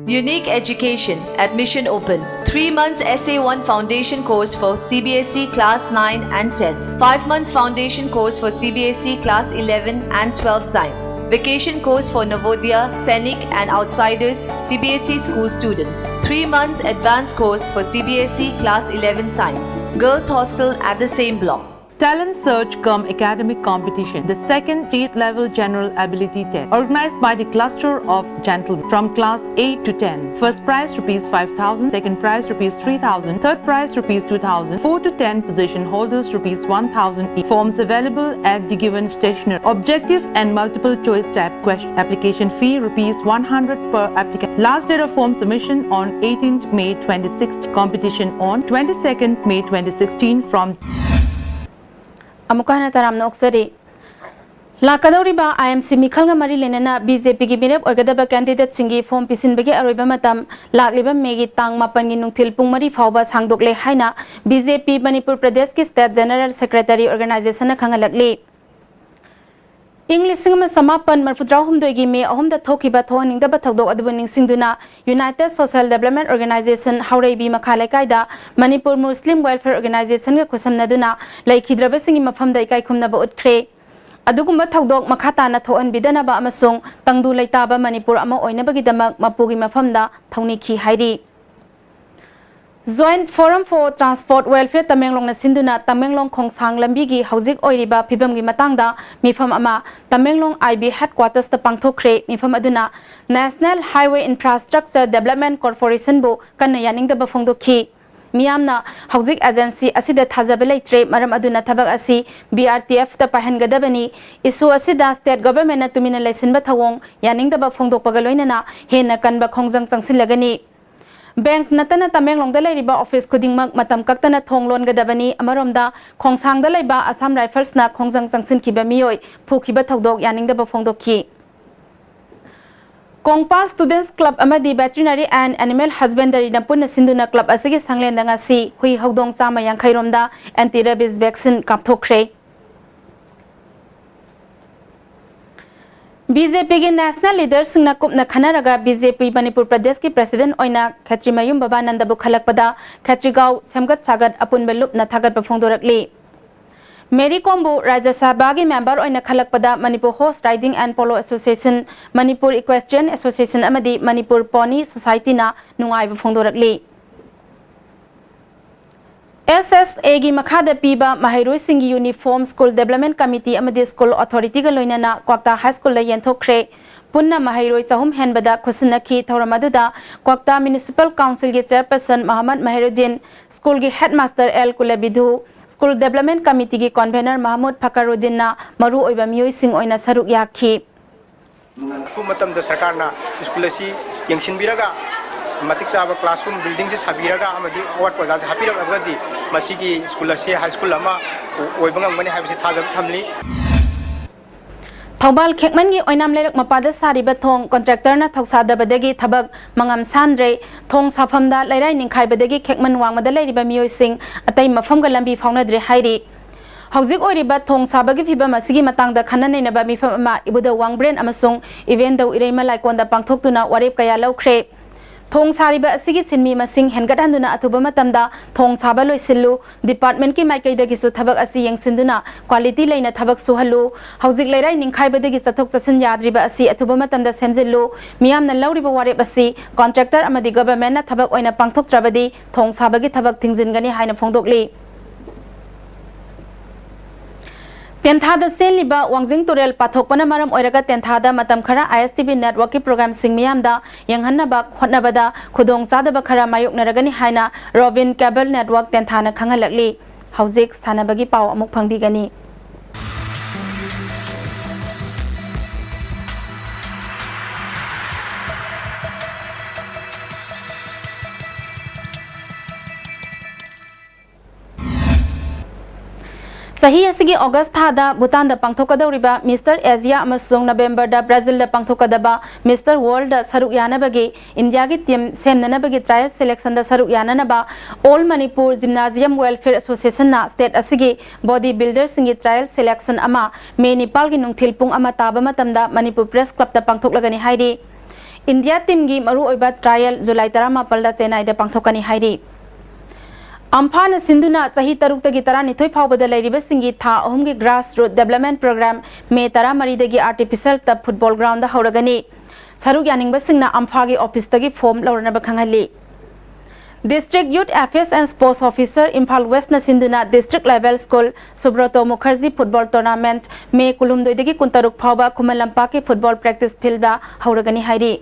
Unique Education, admission open. Three months S A one foundation course for C B S E class nine and ten. Five months foundation course for C B S E class eleven and twelve science. Vacation course for Navodaya, Sainik and outsiders C B S E school students. Three months advanced course for C B S E class eleven science. Girls hostel at the same block. Talent Search cum Academic Competition, the second state level general ability test, organized by the cluster of gentlemen from class eight to ten. First prize rupees five thousand, second prize rupees three thousand, third prize rupees two thousand, four to ten position holders rupees one thousand each. Forms available at the given stationery. Objective and multiple choice type question. Application fee rupees one hundred per applicant. Last date of form submission on eighteenth May twenty-sixth. Competition on twenty-second May twenty sixteen from ꯑꯃꯨꯛꯀ ꯍꯟꯅ ꯇꯔꯥꯝꯅ ꯑꯣꯛꯆꯔꯤ꯫ ꯂꯥꯛꯀꯗꯧꯔꯤꯕ ꯑꯥꯏ M C ꯃꯤꯈꯜꯒ ꯃꯔꯤ ꯂꯩꯅꯅ B J ꯄꯤꯒꯤ ꯃꯤꯔꯦꯞ ꯑꯣꯏꯒꯗꯕ ꯀꯦꯟꯗꯤꯗꯦꯠꯁꯤꯡꯒꯤ form ꯄꯤꯁꯤꯟꯕꯒꯤ ꯑꯔꯣꯏꯕ ꯃꯇꯝ ꯂꯥꯛꯂꯤꯕ ꯃꯦꯒꯤ ꯇꯥꯡ ꯃꯥꯄꯟꯒꯤ ꯅꯨꯡꯊꯤꯜ ꯄꯨꯡ ꯃꯔꯤ ꯐꯥꯎꯕ ꯁꯥꯡꯗꯣꯛꯂꯦ ꯍꯥꯏꯅ ꯕꯤ ꯖꯦ ꯄꯤ ꯃꯅꯤꯄꯨꯔ ꯄ꯭ꯔꯗꯦꯁꯀꯤ ꯁ꯭ꯇꯦꯠ ꯖꯦꯅꯔꯦꯜ ꯁꯦꯀ꯭ꯔꯦꯇꯔꯤ ꯑꯣꯔꯒꯅꯥꯏꯖꯦꯁꯟꯅ ꯈꯪꯍꯜꯂꯛꯂꯤ꯫ ꯏꯪ ꯂꯤꯁꯤꯡ ꯑꯃ ꯆꯃꯥꯄꯟ ꯃꯔꯤꯐꯨꯇꯔꯥꯍꯨꯝꯗꯣꯏꯒꯤ ꯃꯦ ꯑꯍꯨꯝꯗ ꯊꯣꯛꯈꯤꯕ ꯊꯣꯛꯍꯟꯅꯤꯡꯗꯕ ꯊꯧꯗꯣꯛ ꯑꯗꯨꯕꯨ ꯅꯤꯡꯁꯤꯡꯗꯨꯅ ꯌꯨꯅꯥꯏꯇꯦꯗ ꯁꯣꯁꯦꯜ ꯗꯦꯕꯂꯞꯃꯦꯟ ꯑꯣꯔꯒꯅꯥꯏꯖꯦꯁꯟ ꯍꯥꯎꯔꯩꯕꯤ ꯃꯈꯥ ꯂꯩꯀꯥꯏꯗ ꯃꯅꯤꯄꯨꯔ ꯃꯨꯁꯂꯤꯝ ꯋꯦꯜꯐꯤꯌꯔ ꯑꯣꯔꯒꯅꯥꯏꯖꯦꯁꯟꯒ ꯈꯨꯠꯁꯝꯅꯗꯨꯅ ꯂꯩꯈꯤꯗ꯭ꯔꯕꯁꯤꯡꯒꯤ ꯃꯐꯝꯗ ꯏꯀꯥꯏ ꯈꯨꯝꯅꯕ ꯎꯠꯈ꯭ꯔꯦ꯫ ꯑꯗꯨꯒꯨꯝꯕ ꯊꯧꯗꯣꯛ ꯃꯈꯥ ꯇꯥꯅ ꯊꯣꯛꯍꯟꯕꯤꯗꯅꯕ ꯑꯃꯁꯨꯡ ꯇꯪꯗꯨ ꯂꯩꯇꯥꯕ ꯃꯅꯤꯄꯨꯔ ꯑꯃ ꯑꯣꯏꯅꯕꯒꯤꯗꯃꯛ ꯃꯄꯨꯒꯤ ꯃꯐꯝꯗ ꯊꯧꯅꯤꯈꯤ ꯍꯥꯏꯔꯤ꯫ Joint Forum for Transport Welfare ꯇꯃꯦꯡꯂꯣꯡꯅ ꯁꯤꯟꯗꯨꯅ ꯇꯃꯦꯡꯂꯣꯡ ꯈꯣꯡꯁꯥꯡ ꯂꯝꯕꯤꯒꯤ ꯍꯧꯖꯤꯛ ꯑꯣꯏꯔꯤꯕ ꯐꯤꯕꯝꯒꯤ ꯃꯇꯥꯡꯗ ꯃꯤꯐꯝ ꯑꯃ ꯇꯃꯦꯡꯂꯣꯡ ꯑꯥꯏ ꯕꯤ ꯍꯦꯗꯀ꯭ꯋꯥꯇꯔꯁꯇ ꯄꯥꯡꯊꯣꯛꯈ꯭ꯔꯦ꯫ ꯃꯤꯐꯝ ꯑꯗꯨꯅ National Highway Infrastructure Development Corporationꯕꯨ ꯀꯟꯅ ꯌꯥꯅꯤꯡꯗꯕ ꯐꯣꯡꯗꯣꯛꯈꯤ꯫ ꯃꯤꯌꯥꯝꯅ ꯍꯧꯖꯤꯛ ꯑꯦꯖꯦꯟꯁꯤ ꯑꯁꯤꯗ ꯊꯥꯖꯕ ꯂꯩꯇ꯭ꯔꯦ, ꯃꯔꯝ ꯑꯗꯨꯅ ꯊꯕꯛ ꯑꯁꯤ ꯕꯤ ꯑꯥꯔ ꯇꯤ ꯑꯦꯐꯇ ꯄꯥꯏꯍꯟꯒꯗꯕꯅꯤ꯫ ꯏꯁꯨ ꯑꯁꯤꯗ ꯁ꯭ꯇꯦꯠ ꯒꯚꯔꯟꯃꯦꯟꯠꯅ ꯇꯨꯃꯤꯟꯅ ꯂꯩꯁꯤꯟꯕ ꯊꯧꯑꯣꯡ ꯌꯥꯅꯤꯡꯗꯕ ꯐꯣꯡꯗꯣꯛꯄꯒ ꯂꯣꯏꯅꯅ ꯍꯦꯟꯅ ꯀꯟꯕ ꯈꯣꯡꯖꯪ ꯆꯪꯁꯤꯜꯂꯒꯅꯤ꯫ ꯕꯦꯡꯛ ꯅꯠꯇꯅ ꯇꯃꯦꯡꯂꯣꯡꯗ ꯂꯩꯔꯤꯕ ꯑꯣꯐꯤꯁ ꯈꯨꯗꯤꯡꯃꯛ ꯃꯇꯝ ꯀꯛꯇꯅ ꯊꯣꯡ ꯂꯣꯟꯒꯗꯕꯅꯤ꯫ ꯑꯃꯔꯣꯝꯗ, ꯈꯣꯡꯁꯥꯡꯗ ꯂꯩꯕ ꯑꯁꯥꯝ ꯔꯥꯏꯐꯜꯁꯅ ꯈꯣꯡꯖꯪ ꯆꯪꯁꯤꯟꯈꯤꯕ ꯃꯤꯑꯣꯏ ꯐꯨꯈꯤꯕ ꯊꯧꯗꯣꯛ ꯌꯥꯅꯤꯡꯗꯕ ꯐꯣꯡꯗꯣꯛꯈꯤ꯫ ꯀꯣꯡꯄꯥꯜ Students Club ꯑꯃꯗꯤ Veterinary and Animal Husbandryꯅ ꯄꯨꯟꯅ ꯁꯤꯟꯗꯨꯅ club ꯑꯁꯤꯒꯤ ꯁꯪꯂꯦꯟꯗ ꯉꯁꯤ ꯍꯨꯏ ꯍꯧꯗꯣꯡ ꯆꯥꯝꯃ ꯌꯥꯡꯈꯩ ꯔꯣꯝꯗ anti rabies vaccine ꯀꯥꯞꯊꯣꯛꯈ꯭ꯔꯦ꯫ ꯕꯤ ꯖꯦ ꯄꯤꯒꯤ ꯅꯦꯁꯅꯦꯜ ꯂꯤꯗꯔꯁꯤꯡꯅ ꯀꯨꯞꯅ ꯈꯟꯅꯔꯒ ꯕꯤ ꯖꯦ ꯄꯤ ꯃꯅꯤꯄꯨꯔ ꯄ꯭ꯔꯗꯦꯁꯀꯤ ꯄ꯭ꯔꯁꯤꯗꯦꯟꯠ ꯑꯣꯏꯅ ꯈꯦꯇ꯭ꯔꯤꯃꯌꯨꯝ ꯕꯕꯥꯅꯟꯗꯕꯨ ꯈꯜꯂꯛꯄꯗ ꯈꯦꯇ꯭ꯔꯤꯒꯥꯎ ꯁꯦꯝꯒꯠ ꯁꯥꯒꯠ ꯑꯄꯨꯟꯕ ꯂꯨꯞꯅ ꯊꯥꯒꯠꯄ ꯐꯣꯡꯗꯣꯔꯛꯂꯤ꯫ ꯃꯦꯔꯤ ꯀꯣꯝꯕꯨ ꯔꯥꯖ꯭ꯌ ꯁꯚꯥꯒꯤ ꯃꯦꯝꯕꯔ ꯑꯣꯏꯅ ꯈꯜꯂꯛꯄꯗ Manipur horse riding and polo association, Manipur equestrian association ꯑꯃꯗꯤ ꯃꯅꯤꯄꯨꯔ ꯄꯣꯅꯤ ꯁꯣꯁꯥꯏꯇꯤꯅ ꯅꯨꯡꯉꯥꯏꯕ ꯐꯣꯡꯗꯣꯔꯛꯂꯤ꯫ ꯑꯦꯁ ꯑꯦꯁ ꯑꯦꯒꯤ ꯃꯈꯥꯗ ꯄꯤꯕ ꯃꯍꯩꯔꯣꯏꯁꯤꯡꯒꯤ ꯌꯨꯅꯤꯐꯣꯔꯝ ꯁ꯭ꯀꯨꯜ ꯗꯦꯕꯂꯞꯃꯦꯟꯠ ꯀꯃꯤꯇꯤ ꯑꯃꯗꯤ ꯁ꯭ꯀꯨꯜ ꯑꯣꯊꯣꯔꯤꯇꯤꯒ ꯂꯣꯏꯅꯅ ꯀ꯭ꯋꯥꯛꯇꯥ ꯍꯥꯏ ꯁ꯭ꯀꯨꯜꯗ ꯌꯦꯟꯊꯣꯛꯈ꯭ꯔꯦ꯫ ꯄꯨꯟꯅ ꯃꯍꯩꯔꯣꯏ ꯆꯍꯨꯝ ꯍꯦꯟꯕꯗ ꯈꯨꯠꯁꯤꯟꯅꯈꯤ꯫ ꯊꯧꯔꯝ ꯑꯗꯨꯗ ꯀ꯭ꯋꯥꯛꯇꯥ ꯃ꯭ꯌꯨꯅꯤꯁꯤꯄꯥꯜ ꯀꯥꯎꯟꯁꯤꯜꯒꯤ ꯆꯦꯌꯔꯄꯔꯁꯟ ꯃꯍꯃꯗ ꯃꯍꯤꯔꯨꯗꯤꯟ, ꯁ꯭ꯀꯨꯜꯒꯤ headmaster L ꯀꯨꯂꯦꯕꯤꯙꯨ, school development ꯀꯃꯤꯇꯤꯒꯤ convener ꯃꯍꯃꯨꯗ ꯐꯀꯔꯨꯗꯤꯟꯅ ꯃꯔꯨꯑꯣꯏꯕ ꯃꯤꯑꯣꯏꯁꯤꯡ ꯑꯣꯏꯅ ꯁꯔꯨꯛ ꯌꯥꯈꯤ꯫ ꯑꯊꯨꯕ ꯃꯇꯝꯗ ꯁꯔꯀꯥꯔꯅ ꯁ꯭ꯀꯨꯜ ꯑꯁꯤ ꯌꯦꯡꯁꯤꯟꯕꯤꯔꯒ ꯃꯇꯤꯛ ꯆꯥꯕ ꯀ꯭ꯂꯥꯁꯔꯨꯝ ꯕꯤꯜꯗꯤꯡꯁꯤ ꯁꯥꯕꯤꯔꯒ ꯑꯃꯗꯤ ꯑꯋꯥꯠꯄ ꯑꯣꯖꯥꯁꯤ ꯍꯥꯞꯄꯤꯔꯛꯂꯒꯗꯤ ꯃꯁꯤꯒꯤ ꯁ꯭ꯀꯨꯜ ꯑꯁꯤ ꯍꯥꯏ ꯁ꯭ꯀꯨꯜ ꯑꯃ ꯑꯣꯏꯕ ꯉꯝꯒꯅꯤ ꯍꯥꯏꯕꯁꯤ ꯊꯥꯖꯕ ꯊꯝꯂꯤ꯫ ꯊꯧꯕꯥꯜ ꯈꯦꯛꯃꯟꯒꯤ ꯑꯣꯏꯅꯥꯝ ꯂꯩꯔꯛ ꯃꯄꯥꯗ ꯁꯥꯔꯤꯕ ꯊꯣꯡ ꯀꯣꯟꯇ꯭ꯔꯦꯛꯇꯔꯅ ꯊꯧꯁꯥꯗꯕꯗꯒꯤ ꯊꯕꯛ ꯃꯉꯝ ꯁꯥꯟꯗ꯭ꯔꯦ꯫ ꯊꯣꯡ ꯁꯥꯐꯝꯗ ꯂꯩꯔꯥꯏ ꯅꯤꯡꯈꯥꯏꯕꯗꯒꯤ ꯈꯦꯛꯃꯟ ꯋꯥꯡꯃꯗ ꯂꯩꯔꯤꯕ ꯃꯤꯑꯣꯏꯁꯤꯡ ꯑꯇꯩ ꯃꯐꯝꯒ ꯂꯝꯕꯤ ꯐꯥꯎꯅꯗ꯭ꯔꯦ ꯍꯥꯏꯔꯤ꯫ ꯍꯧꯖꯤꯛ ꯑꯣꯏꯔꯤꯕ ꯊꯣꯡ ꯁꯥꯕꯒꯤ ꯐꯤꯕꯝ ꯑꯁꯤꯒꯤ ꯃꯇꯥꯡꯗ ꯈꯟꯅ ꯅꯩꯅꯕ ꯃꯤꯐꯝ ꯑꯃ ꯏꯕꯨꯙꯧ ꯋꯥꯡꯕ꯭ꯔꯦꯟ ꯑꯃꯁꯨꯡ ꯏꯕꯦꯟꯗꯧ ꯏꯔꯩꯃ ꯂꯥꯏꯀꯣꯟꯗ ꯄꯥꯡꯊꯣꯛꯇꯨꯅ ꯋꯥꯔꯦꯞ ꯀꯌꯥ ꯂꯧꯈ꯭ꯔꯦ꯫ ꯊꯣꯡ ꯁꯥꯔꯤꯕ ꯑꯁꯤꯒꯤ ꯁꯤꯟꯃꯤ ꯃꯁꯤꯡ ꯍꯦꯟꯒꯠꯍꯟꯗꯨꯅ ꯑꯊꯨꯕ ꯃꯇꯝꯗ ꯊꯣꯡ ꯁꯥꯕ ꯂꯣꯏꯁꯤꯜꯂꯨ, ꯗꯤꯄꯥꯔꯠꯃꯦꯟꯠꯀꯤ ꯃꯥꯏꯀꯩꯗꯒꯤꯁꯨ ꯊꯕꯛ ꯑꯁꯤ ꯌꯦꯡꯁꯤꯟꯗꯨꯅ ꯀ꯭ꯋꯥꯂꯤꯇꯤ ꯂꯩꯅ ꯊꯕꯛ ꯁꯨꯍꯜꯂꯨ꯫ ꯍꯧꯖꯤꯛ ꯂꯩꯔꯥꯏ ꯅꯤꯡꯈꯥꯏꯕꯗꯒꯤ ꯆꯠꯊꯣꯛ ꯆꯠꯁꯤꯟ ꯌꯥꯗ꯭ꯔꯤꯕ ꯑꯁꯤ ꯑꯊꯨꯕ ꯃꯇꯝꯗ ꯁꯦꯝꯖꯤꯜꯂꯨ꯫ ꯃꯤꯌꯥꯝꯅ ꯂꯧꯔꯤꯕ ꯋꯥꯔꯦꯞ ꯑꯁꯤ ꯀꯣꯟꯇ꯭ꯔꯦꯛꯇꯔ ꯑꯃꯗꯤ ꯒꯚꯔꯟꯃꯦꯟꯠꯅ ꯊꯕꯛ ꯑꯣꯏꯅ ꯄꯥꯡꯊꯣꯛꯇ꯭ꯔꯕꯗꯤ ꯊꯣꯡ ꯁꯥꯕꯒꯤ ꯊꯕꯛ ꯊꯤꯡꯖꯤꯟꯒꯅꯤ ꯍꯥꯏꯅ ꯐꯣꯡꯗꯣꯛꯂꯤ꯫ ꯇꯦꯟꯊꯥꯗ ꯆꯦꯜꯂꯤꯕ ꯋꯥꯡꯖꯤꯡ ꯇꯨꯔꯦꯜ ꯄꯥꯊꯣꯛꯄꯅ ꯃꯔꯝ ꯑꯣꯏꯔꯒ ꯇꯦꯟꯊꯥꯗ ꯃꯇꯝ ꯈꯔ ꯑꯥꯏ ꯑꯦꯁ ꯇꯤ ꯚꯤ ꯅꯦꯠꯋꯥꯔꯛꯀꯤ ꯄ꯭ꯔꯣꯒ꯭ꯔꯥꯝꯁꯤꯡ ꯃꯤꯌꯥꯝꯗ ꯌꯦꯡꯍꯟꯅꯕ ꯍꯣꯠꯅꯕꯗ ꯈꯨꯗꯣꯡꯆꯥꯗꯕ ꯈꯔ ꯃꯥꯌꯣꯛꯅꯔꯒꯅꯤ ꯍꯥꯏꯅ ꯔꯣꯕꯤꯟ ꯀꯦꯕꯜ ꯅꯦꯠꯋꯥꯔꯛ ꯇꯦꯟꯊꯥꯅ ꯈꯪꯍꯜꯂꯛꯂꯤ꯫ ꯍꯧꯖꯤꯛ ꯁꯥꯟꯅꯕꯒꯤ ꯄꯥꯎ ꯑꯃꯨꯛ ꯐꯪꯕꯤꯒꯅꯤ꯫ ꯆꯍꯤ ꯑꯁꯤꯒꯤ ꯑꯣꯒꯁ ꯊꯥꯗ ꯚꯨꯇꯥꯟꯗ ꯄꯥꯡꯊꯣꯛꯀꯗꯧꯔꯤꯕ ꯃꯤꯁꯇꯔ ꯑꯦꯁꯤꯌꯥ ꯑꯃꯁꯨꯡ ꯅꯕꯦꯝꯕꯔꯗ ꯕ꯭ꯔꯥꯖꯤꯜꯗ ꯄꯥꯡꯊꯣꯛꯀꯗꯕ ꯃꯤꯁꯇꯔ ꯋꯥꯔꯜꯗ ꯁꯔꯨꯛ ꯌꯥꯅꯕꯒꯤ ꯏꯟꯗꯤꯌꯥꯒꯤ ꯇꯤꯝ ꯁꯦꯝꯅꯅꯕꯒꯤ ꯇ꯭ꯔꯥꯌꯦꯜ ꯁꯦꯂꯦꯛꯁꯟꯗ ꯁꯔꯨꯛ ꯌꯥꯅꯅꯕ all Manipur gymnasium welfare ꯑꯦꯁꯣꯁꯤꯌꯦꯁꯟꯅ state ꯑꯁꯤꯒꯤ ꯕꯣꯗꯤ ꯕꯤꯜꯗꯔꯁꯤꯡꯒꯤ ꯇ꯭ꯔꯥꯌꯦꯜ ꯁꯦꯂꯦꯛꯁꯟ ꯑꯃ ꯃꯦ ꯅꯤꯄꯥꯜꯒꯤ ꯅꯨꯡꯊꯤꯜ ꯄꯨꯡ ꯑꯃ ꯇꯥꯕ ꯃꯇꯝꯗ ꯃꯅꯤꯄꯨꯔ ꯄ꯭ꯔꯦꯁ ꯀ꯭ꯂꯕꯇ ꯄꯥꯡꯊꯣꯛꯂꯒꯅꯤ ꯍꯥꯏꯔꯤ꯫ ꯏꯟꯗꯤꯌꯥ ꯇꯤꯝꯒꯤ ꯃꯔꯨꯑꯣꯏꯕ ꯇ꯭ꯔꯥꯌꯦꯜ ꯖꯨꯂꯥꯏ ꯇꯔꯥꯃꯥꯄꯜꯗ ꯆꯦꯟꯅꯥꯏꯗ ꯄꯥꯡꯊꯣꯛꯀꯅꯤ ꯍꯥꯏꯔꯤ꯫ ꯑꯝꯐꯥꯅ ꯁꯤꯟꯗꯨꯅ ꯆꯍꯤ ꯇꯔꯨꯛꯇꯒꯤ ꯇꯔꯥꯅꯤꯊꯣꯏ ꯐꯥꯎꯕꯗ ꯂꯩꯔꯤꯕꯁꯤꯡꯒꯤ ꯊꯥ ꯑꯍꯨꯝꯒꯤ ꯒ꯭ꯔꯥꯁ ꯔꯨꯠ ꯗꯦꯕꯂꯞꯃꯦꯟ ꯄ꯭ꯔꯣꯒ꯭ꯔꯥꯝ ꯃꯦ ꯇꯔꯥꯃꯔꯤꯗꯒꯤ ꯑꯥꯔꯇꯤꯐꯤꯁꯤꯌꯦꯜ ꯇꯔꯐ ꯐꯨꯠꯕꯣꯜ ꯒ꯭ꯔꯥꯎꯟꯗ ꯍꯧꯔꯒꯅꯤ꯫ ꯁꯔꯨꯛ ꯌꯥꯅꯤꯡꯕꯁꯤꯡꯅ ꯑꯝꯐꯥꯒꯤ ꯑꯣꯐꯤꯁꯇꯒꯤ ꯐꯣꯝ ꯂꯧꯔꯅꯕ ꯈꯪꯍꯜꯂꯤ꯫ District Youth Affairs and Sports Officer, Imphal ꯋꯦꯁꯅ ꯁꯤꯟꯗꯨꯅ district level school Subroto Mukherjee football tournament May ꯀꯨꯟꯍꯨꯝꯗꯣꯏꯗꯒꯤ ꯀꯨꯟꯇꯔꯨꯛ ꯐꯥꯎꯕ ꯈꯨꯃꯟ ꯂꯝꯄꯥꯛꯀꯤ ꯐꯨꯠꯕꯣꯜ ꯄ꯭ꯔꯦꯛꯇꯤꯁ ꯐꯤꯜꯗ ꯍꯧꯔꯒꯅꯤ ꯍꯥꯏꯔꯤ꯫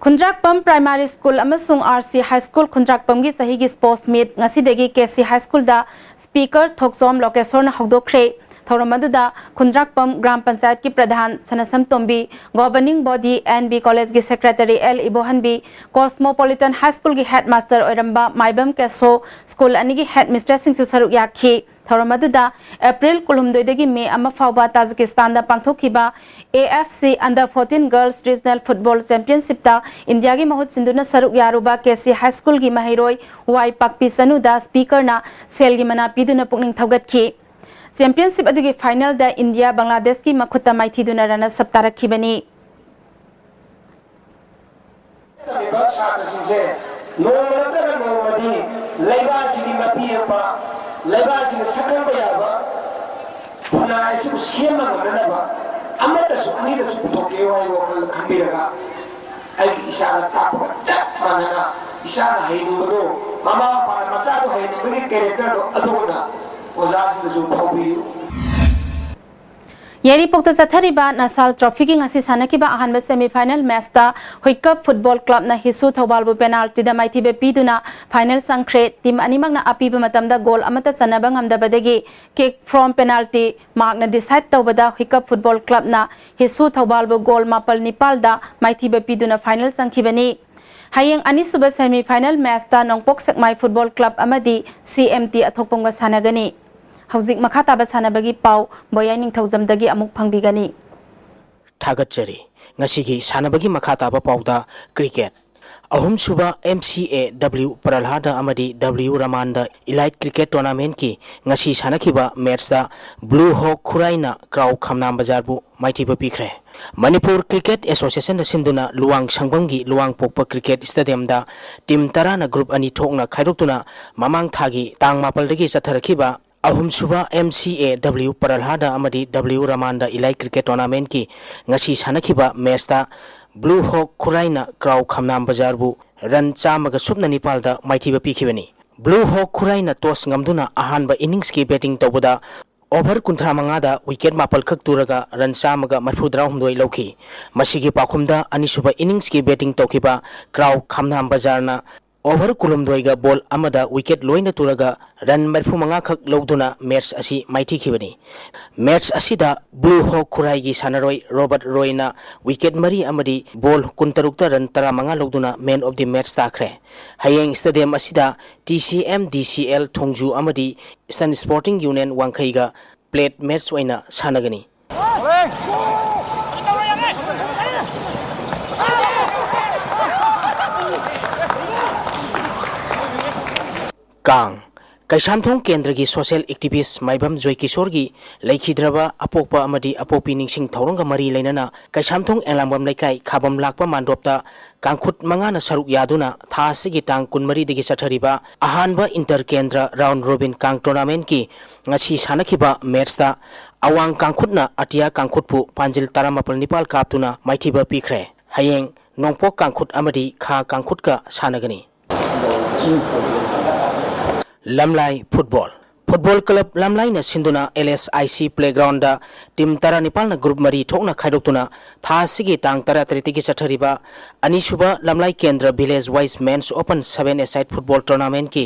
ꯈꯨꯟꯗ꯭ꯔꯥꯛꯄꯝ ꯄ꯭ꯔꯥꯏꯃꯥꯔꯤ ꯁ꯭ꯀꯨꯜ ꯑꯃꯁꯨꯡ ꯑꯥꯔ ꯁꯤ ꯍꯥꯏ ꯁ꯭ꯀꯨꯜ ꯈꯨꯟꯗ꯭ꯔꯥꯛꯄꯝꯒꯤ ꯆꯍꯤꯒꯤ ꯁ꯭ꯄꯣꯔꯠꯁ ꯃꯤꯠ ꯉꯁꯤꯗꯒꯤ ꯀꯦ ꯁꯤ ꯍꯥꯏ ꯁ꯭ꯀꯨꯜꯗ ꯁ꯭ꯄꯤꯀꯔ ꯊꯣꯛꯆꯣꯝ ꯂꯣꯀꯦꯁꯣꯔꯅ ꯍꯧꯗꯣꯛꯈ꯭ꯔꯦ꯫ ꯊꯧꯔꯝ ꯑꯗꯨꯗ ꯈꯨꯟꯗ꯭ꯔꯥꯛꯄꯝ ꯒ꯭ꯔꯥꯝ ꯄꯟꯆꯥꯌꯠꯀꯤ ꯄ꯭ꯔꯙꯥꯟ ꯁꯅꯁꯝ ꯇꯣꯝꯕꯤ, ꯒꯣꯚꯔꯅꯤꯡ ꯕꯣꯗꯤ ꯑꯦꯟ ꯕꯤ ꯀꯣꯂꯦꯖꯀꯤ ꯁꯦꯀ꯭ꯔꯦꯇꯔꯤ ꯑꯦꯜ ꯏꯕꯣꯍꯟꯕꯤ, ꯀꯣꯁꯃꯣꯄꯣꯂꯤꯇꯟ ꯍꯥꯏ ꯁ꯭ꯀꯨꯜꯒꯤ ꯍꯦꯗ ꯃꯥꯁꯇꯔ ꯑꯣꯏꯔꯝꯕ ꯃꯥꯏꯕꯝ ꯀꯦꯁꯣ, ꯁ꯭ꯀꯨꯜ ꯑꯅꯤꯒꯤ ꯍꯦꯗ ꯃꯤꯁꯇ꯭ꯔꯦꯁꯁꯤꯡꯁꯨ ꯁꯔꯨꯛ ꯌꯥꯈꯤ꯫ ꯊꯧꯔꯝ ꯑꯗꯨꯗ ꯑꯦꯄ꯭ꯔꯤꯜ ꯀꯨꯟꯍꯨꯝꯗꯣꯏꯗꯒꯤ ꯃꯦ ꯑꯃ ꯐꯥꯎꯕ ꯇꯥꯖꯤꯀꯤꯁꯇꯥꯟꯗ ꯄꯥꯡꯊꯣꯛꯈꯤꯕ A F C Under fourteen Girls Regional Football Championshipꯇ ꯏꯟꯗꯤꯌꯥꯒꯤ ꯃꯍꯨꯠ ꯁꯤꯟꯗꯨꯅ ꯁꯔꯨꯛ ꯌꯥꯔꯨꯕ ꯀꯦ ꯁꯤ ꯍꯥꯏ ꯁ꯭ꯀꯨꯜꯒꯤ ꯃꯍꯩꯔꯣꯏ ꯋꯥꯏ ꯄꯥꯛꯄꯤ ꯆꯅꯨꯗ ꯁ꯭ꯄꯤꯀꯔꯅ ꯁꯦꯜꯒꯤ ꯃꯅꯥ ꯄꯤꯗꯨꯅ ꯄꯨꯛꯅꯤꯡ ꯊꯧꯒꯠꯈꯤ꯫ ꯆꯦꯝꯄꯤꯌꯟꯁꯤꯞ ꯑꯗꯨꯒꯤ ꯐꯥꯏꯅꯦꯜꯗ ꯏꯟꯗꯤꯌꯥ ꯕꯪꯒ꯭ꯂꯥꯗꯦꯁꯀꯤ ꯃꯈꯨꯠꯇ ꯃꯥꯏꯊꯤꯗꯨꯅ ꯔꯅꯔꯁ ꯑꯞ ꯇꯥꯔꯛꯈꯤꯕꯅꯤ꯫ ꯇꯝꯃꯤꯕ ꯁꯥꯇ꯭ꯔꯁꯤꯡꯁꯦ ꯅꯣꯡꯃ ꯅꯠꯇ꯭ꯔꯒ ꯅꯣꯡꯃꯗꯤ ꯂꯩꯕꯥꯛ ꯑꯁꯤꯒꯤ ꯃꯄꯤ ꯑꯣꯏꯕ, ꯂꯩꯕꯥꯛ ꯑꯁꯤꯒ ꯁꯛꯈꯪꯕ ꯌꯥꯕ ꯈꯨꯟꯅꯥꯏ ꯑꯁꯤꯕꯨ ꯁꯦꯝꯕ ꯉꯝꯅꯅꯕ ꯑꯃꯠꯇꯁꯨ ꯑꯅꯤꯗꯁꯨ ꯄꯨꯊꯣꯛꯀꯦ ꯍꯥꯏꯕ ꯋꯥꯈꯜ ꯈꯟꯕꯤꯔꯒ ꯑꯩꯒꯤ ꯏꯆꯥꯅ ꯇꯥꯛꯄꯒ ꯆꯞ ꯃꯥꯟꯅꯅ ꯏꯆꯥꯅ ꯍꯩꯅꯤꯡꯕꯗꯣ, ꯃꯃꯥ ꯃꯄꯥꯅ ꯃꯆꯥꯗꯣ ꯍꯩꯅꯤꯡꯕꯒꯤ ꯀꯦꯔꯦꯛꯇꯔꯗꯣ ꯑꯗꯨꯒꯨꯝꯅ ꯑꯣꯖꯥꯁꯤꯡꯗꯁꯨ ꯐꯥꯎꯕꯤꯌꯨ꯫ ꯌꯥꯏꯔꯤꯄꯣꯛꯇ ꯆꯠꯊꯔꯤꯕ ꯅꯁꯥꯜ ꯇ꯭ꯔꯣꯐꯤꯒꯤ ꯉꯁꯤ ꯁꯥꯟꯅꯈꯤꯕ ꯑꯍꯥꯟꯕ ꯁꯦꯃꯤꯐꯥꯏꯅꯦꯜ ꯃꯦꯆꯇ ꯍꯨꯏꯀꯞ ꯐꯨꯠꯕꯣꯜ ꯀ꯭ꯂꯕꯅ ꯍꯤꯁꯨ ꯊꯧꯕꯥꯜꯕꯨ ꯄꯦꯅꯥꯜꯇꯤꯗ ꯃꯥꯏꯊꯤꯕ ꯄꯤꯗꯨꯅ ꯐꯥꯏꯅꯦꯜ ꯆꯪꯈ꯭ꯔꯦ꯫ ꯇꯤꯝ ꯑꯅꯤꯃꯛꯅ ꯑꯄꯤꯕ ꯃꯇꯝꯗ ꯒꯣꯜ ꯑꯃꯠꯇ ꯆꯟꯅꯕ ꯉꯝꯗꯕꯗꯒꯤ ꯀꯤꯛ ꯐ꯭ꯔꯣꯝ ꯄꯦꯅꯥꯜꯇꯤ ꯃꯥꯔꯛꯅ ꯗꯤꯁꯥꯏꯗ ꯇꯧꯕꯗ ꯍꯨꯏꯀꯞ ꯐꯨꯠꯕꯣꯜ ꯀ꯭ꯂꯕꯅ ꯍꯤꯁꯨ ꯊꯧꯕꯥꯜꯕꯨ ꯒꯣꯜ ꯃꯥꯄꯜ ꯅꯤꯄꯥꯜꯗ ꯃꯥꯏꯊꯤꯕ ꯄꯤꯗꯨꯅ ꯐꯥꯏꯅꯦꯜ ꯆꯪꯈꯤꯕꯅꯤ꯫ ꯍꯌꯦꯡ ꯑꯅꯤꯁꯨꯕ ꯁꯦꯃꯤꯐꯥꯏꯅꯦꯜ ꯃꯦꯆꯇ ꯅꯣꯡꯄꯣꯛ ꯁꯦꯛꯃꯥꯏ ꯐꯨꯠꯕꯣꯜ ꯀ꯭ꯂꯕ ꯑꯃꯗꯤ ꯁꯤ ꯑꯦꯝ ꯇꯤ ꯑꯊꯣꯛꯄꯝꯒ ꯁꯥꯟꯅꯒꯅꯤ꯫ ꯍꯧꯖꯤꯛ ꯃꯈꯥ ꯇꯥꯕ ꯁꯥꯟꯅꯕꯒꯤ ꯄꯥꯎ ꯕꯣꯌꯥꯏ ꯅꯤꯡꯊꯧꯖꯝꯗꯒꯤ ꯑꯃꯨꯛ ꯐꯪꯕꯤꯒꯅꯤ꯫ ꯊꯥꯒꯠꯆꯔꯤ꯫ ꯉꯁꯤꯒꯤ ꯁꯥꯟꯅꯕꯒꯤ ꯃꯈꯥ ꯇꯥꯕ ꯄꯥꯎꯗ ꯀ꯭ꯔꯤꯀꯦꯠ꯫ ꯑꯍꯨꯝꯁꯨꯕ ꯑꯦꯝ ꯁꯤ ꯑꯦ ꯗꯕ꯭ꯂꯤꯎ ꯄ꯭ꯔꯜꯍꯥꯗ ꯑꯃꯗꯤ ꯗꯕ꯭ꯂꯤꯎ ꯔꯃꯥꯟꯗ ꯏꯂꯥꯏꯠ ꯀ꯭ꯔꯤꯀꯦꯠ ꯇꯣꯔꯅꯥꯃꯦꯟꯠꯀꯤ ꯉꯁꯤ ꯁꯥꯟꯅꯈꯤꯕ ꯃꯦꯠꯁꯇ ꯕ꯭ꯂꯨ ꯍꯣꯛ ꯈꯨꯔꯥꯏꯅ ꯀ꯭ꯔꯥꯎ ꯈꯝꯅꯥꯝ ꯕꯖꯥꯔꯕꯨ ꯃꯥꯏꯊꯤꯕ ꯄꯤꯈ꯭ꯔꯦ꯫ ꯃꯅꯤꯄꯨꯔ ꯀ꯭ꯔꯤꯀꯦꯠ ꯑꯦꯁꯣꯁꯤꯌꯦꯁꯟꯅ ꯁꯤꯟꯗꯨꯅ ꯂꯨꯋꯥꯡ ꯁꯪꯕꯝꯒꯤ ꯂꯨꯋꯥꯡꯄꯣꯛꯄ ꯀ꯭ꯔꯤꯀꯦꯠ ꯁ꯭ꯇꯦꯗꯤꯌꯝꯗ ꯇꯤꯝ ꯇꯔꯥꯅ ꯒ꯭ꯔꯨꯞ ꯑꯅꯤ ꯊꯣꯛꯅ ꯈꯥꯏꯗꯣꯛꯇꯨꯅ ꯃꯃꯥꯡ ꯊꯥꯒꯤ ꯇꯥꯡ ꯃꯥꯄꯜꯗꯒꯤ ꯆꯠꯊꯔꯛꯈꯤꯕ ꯑꯍꯨꯝꯁꯨꯕ ꯑꯦꯝ ꯁꯤ ꯑꯦ ꯗꯕ꯭ꯂꯤꯎ ꯄ꯭ꯔꯜꯍꯥꯗ ꯑꯃꯗꯤ ꯗꯕ꯭ꯂꯤꯎ ꯔꯃꯥꯟꯗ ꯏꯂꯥꯏꯠ ꯀ꯭ꯔꯤꯀꯦꯠ ꯇꯣꯔꯅꯥꯃꯦꯟꯠꯀꯤ ꯉꯁꯤ ꯁꯥꯟꯅꯈꯤꯕ ꯃꯦꯠꯁꯇ ꯕ꯭ꯂꯨ ꯍꯣꯛ ꯈꯨꯔꯥꯏꯅ ꯀ꯭ꯔꯥꯎ ꯈꯝꯅꯥꯝ ꯕꯖꯥꯔꯕꯨ ꯔꯟ ꯆꯥꯝꯃꯒ ꯁꯨꯞꯅ ꯅꯤꯄꯥꯜꯗ ꯃꯥꯏꯊꯤꯕ ꯄꯤꯈꯤꯕꯅꯤ꯫ ꯕ꯭ꯂꯨ ꯍꯣꯛ ꯈꯨꯔꯥꯏꯅ ꯇꯣꯁ ꯉꯝꯗꯨꯅ ꯑꯍꯥꯟꯕ ꯏꯅꯤꯡꯁꯀꯤ ꯕꯦꯇꯤꯡ ꯇꯧꯕꯗ ꯑꯣꯚꯔ ꯀꯨꯟꯊ꯭ꯔꯥ ꯃꯉꯥꯗ ꯋꯤꯀꯦꯠ ꯃꯥꯄꯜ ꯈꯛ ꯇꯨꯔꯒ ꯔꯟ ꯆꯥꯝꯃꯒ ꯃꯔꯤꯐꯨ ꯇꯔꯥꯍꯨꯝꯗꯣꯏ ꯂꯧꯈꯤ꯫ ꯃꯁꯤꯒꯤ ꯄꯥꯎꯈꯨꯝꯗ ꯑꯅꯤꯁꯨꯕ ꯏꯅꯤꯡꯁꯀꯤ ꯕꯦꯇꯤꯡ ꯇꯧꯈꯤꯕ ꯀ꯭ꯔꯥꯎ ꯈꯝꯅꯥꯝ ꯕꯖꯥꯔꯅ ꯑꯣꯚꯔ ꯀꯨꯟꯍꯨꯝꯗꯣꯏꯒ ꯕꯣꯜ ꯑꯃꯗ ꯋꯤꯀꯦꯠ ꯂꯣꯏꯅ ꯇꯨꯔꯒ ꯔꯟ ꯃꯔꯤꯐꯨ ꯃꯉꯥ ꯈꯛ ꯂꯧꯗꯨꯅ ꯃꯦꯠꯁ ꯑꯁꯤ ꯃꯥꯏꯊꯤꯈꯤꯕꯅꯤ꯫ ꯃꯦꯠꯁ ꯑꯁꯤꯗ ꯕ꯭ꯂꯨ ꯍꯣꯛ ꯈꯨꯔꯥꯏꯒꯤ ꯁꯥꯟꯅꯔꯣꯏ ꯔꯣꯕꯔꯠ ꯔꯣꯏꯅ ꯋꯤꯀꯦꯠ ꯃꯔꯤ ꯑꯃꯗꯤ ꯕꯣꯜ ꯀꯨꯟꯇꯔꯨꯛꯇ ꯔꯟ ꯇꯔꯥꯃꯉꯥ ꯂꯧꯗꯨꯅ ꯃꯦꯟ ꯑꯣꯐ ꯗꯤ ꯃꯦꯠꯁ ꯇꯥꯈ꯭ꯔꯦ꯫ ꯍꯌꯦꯡ ꯁ꯭ꯇꯦꯗꯤꯌꯝ ꯑꯁꯤꯗ T C M D C L ꯊꯣꯡꯖꯨ ꯑꯃꯗꯤ ꯏꯁꯇꯔꯟ ꯁ꯭ꯄꯣꯔꯇꯤꯡ ꯌꯨꯅꯤꯌꯟ ꯋꯥꯡꯈꯩꯒ ꯄ꯭ꯂꯦꯠ ꯃꯦꯠꯁ ꯑꯣꯏꯅ ꯁꯥꯟꯅꯒꯅꯤ꯫ ꯀꯥꯡ꯫ ꯀꯩꯁꯥꯝꯊꯣꯡ ꯀꯦꯟꯗ꯭ꯔꯒꯤ ꯁꯣꯁꯤꯌꯦꯜ ꯑꯦꯛꯇꯤꯚꯤꯁ꯭ꯠ ꯃꯥꯏꯕꯝ ꯖꯣꯏꯀꯤꯁꯣꯔꯒꯤ ꯂꯩꯈꯤꯗ꯭ꯔꯕ ꯑꯄꯣꯛꯄ ꯑꯃꯗꯤ ꯑꯄꯣꯛꯄꯤ ꯅꯤꯡꯁꯤꯡ ꯊꯧꯔꯝꯒ ꯃꯔꯤ ꯂꯩꯅꯅ ꯀꯩꯁꯥꯝꯊꯣꯡ ꯑꯦꯡꯂꯥꯡꯕꯝ ꯂꯩꯀꯥꯏ ꯈꯥꯕꯝ ꯂꯥꯛꯄ ꯃꯥꯟꯗꯣꯞꯇ ꯀꯥꯡꯈꯨꯠ ꯃꯉꯥꯅ ꯁꯔꯨꯛ ꯌꯥꯗꯨꯅ ꯊꯥ ꯑꯁꯤꯒꯤ ꯇꯥꯡ ꯀꯨꯟꯃꯔꯤꯗꯒꯤ ꯆꯠꯊꯔꯤꯕ ꯑꯍꯥꯟꯕ ꯏꯟꯇꯔ ꯀꯦꯟꯗ꯭ꯔ ꯔꯥꯎꯟ ꯔꯣꯕꯤꯟ ꯀꯥꯡ ꯇꯣꯔꯅꯥꯃꯦꯟꯠꯀꯤ ꯉꯁꯤ ꯁꯥꯟꯅꯈꯤꯕ ꯃꯦꯠꯁꯇ ꯑꯋꯥꯡ ꯀꯥꯡꯈꯨꯠꯅ ꯑꯇꯤꯌꯥ ꯀꯥꯡꯈꯨꯠꯄꯨ ꯄꯥꯟꯖꯤꯜ ꯇꯔꯥꯃꯥꯄꯜ ꯅꯤꯄꯥꯜ ꯀꯥꯞꯇꯨꯅ ꯃꯥꯏꯊꯤꯕ ꯄꯤꯈ꯭ꯔꯦ꯫ ꯍꯌꯦꯡ ꯅꯣꯡꯄꯣꯛ ꯀꯥꯡꯈꯨꯠ ꯑꯃꯗꯤ ꯈꯥ ꯀꯥꯡꯈꯨꯠꯀ ꯁꯥꯟꯅꯒꯅꯤ꯫ ꯂꯝꯂꯥꯏ ꯐꯨꯠꯕꯣꯜ꯫ ꯐꯨꯠꯕꯣꯜ ꯀ꯭ꯂꯕ ꯂꯝꯂꯥꯏꯅ ꯁꯤꯟꯗꯨꯅ L S I C playground team ꯇꯔꯥꯅꯤꯄꯥꯜꯅ group ꯃꯔꯤ ꯊꯣꯛꯅ ꯈꯥꯏꯗꯣꯛꯇꯨꯅ ꯊꯥ ꯑꯁꯤꯒꯤ ꯇꯥꯡ ꯇꯔꯥꯇꯔꯦꯠꯇꯒꯤ ꯆꯠꯊꯔꯤꯕ ꯑꯅꯤꯁꯨꯕ ꯂꯝꯂꯥꯏ Kendra village wise men's open seven ꯑꯦ ꯁꯥꯏꯠ ꯐꯨꯠꯕꯣꯜ ꯇꯣꯔꯅꯥꯃꯦꯟꯠꯀꯤ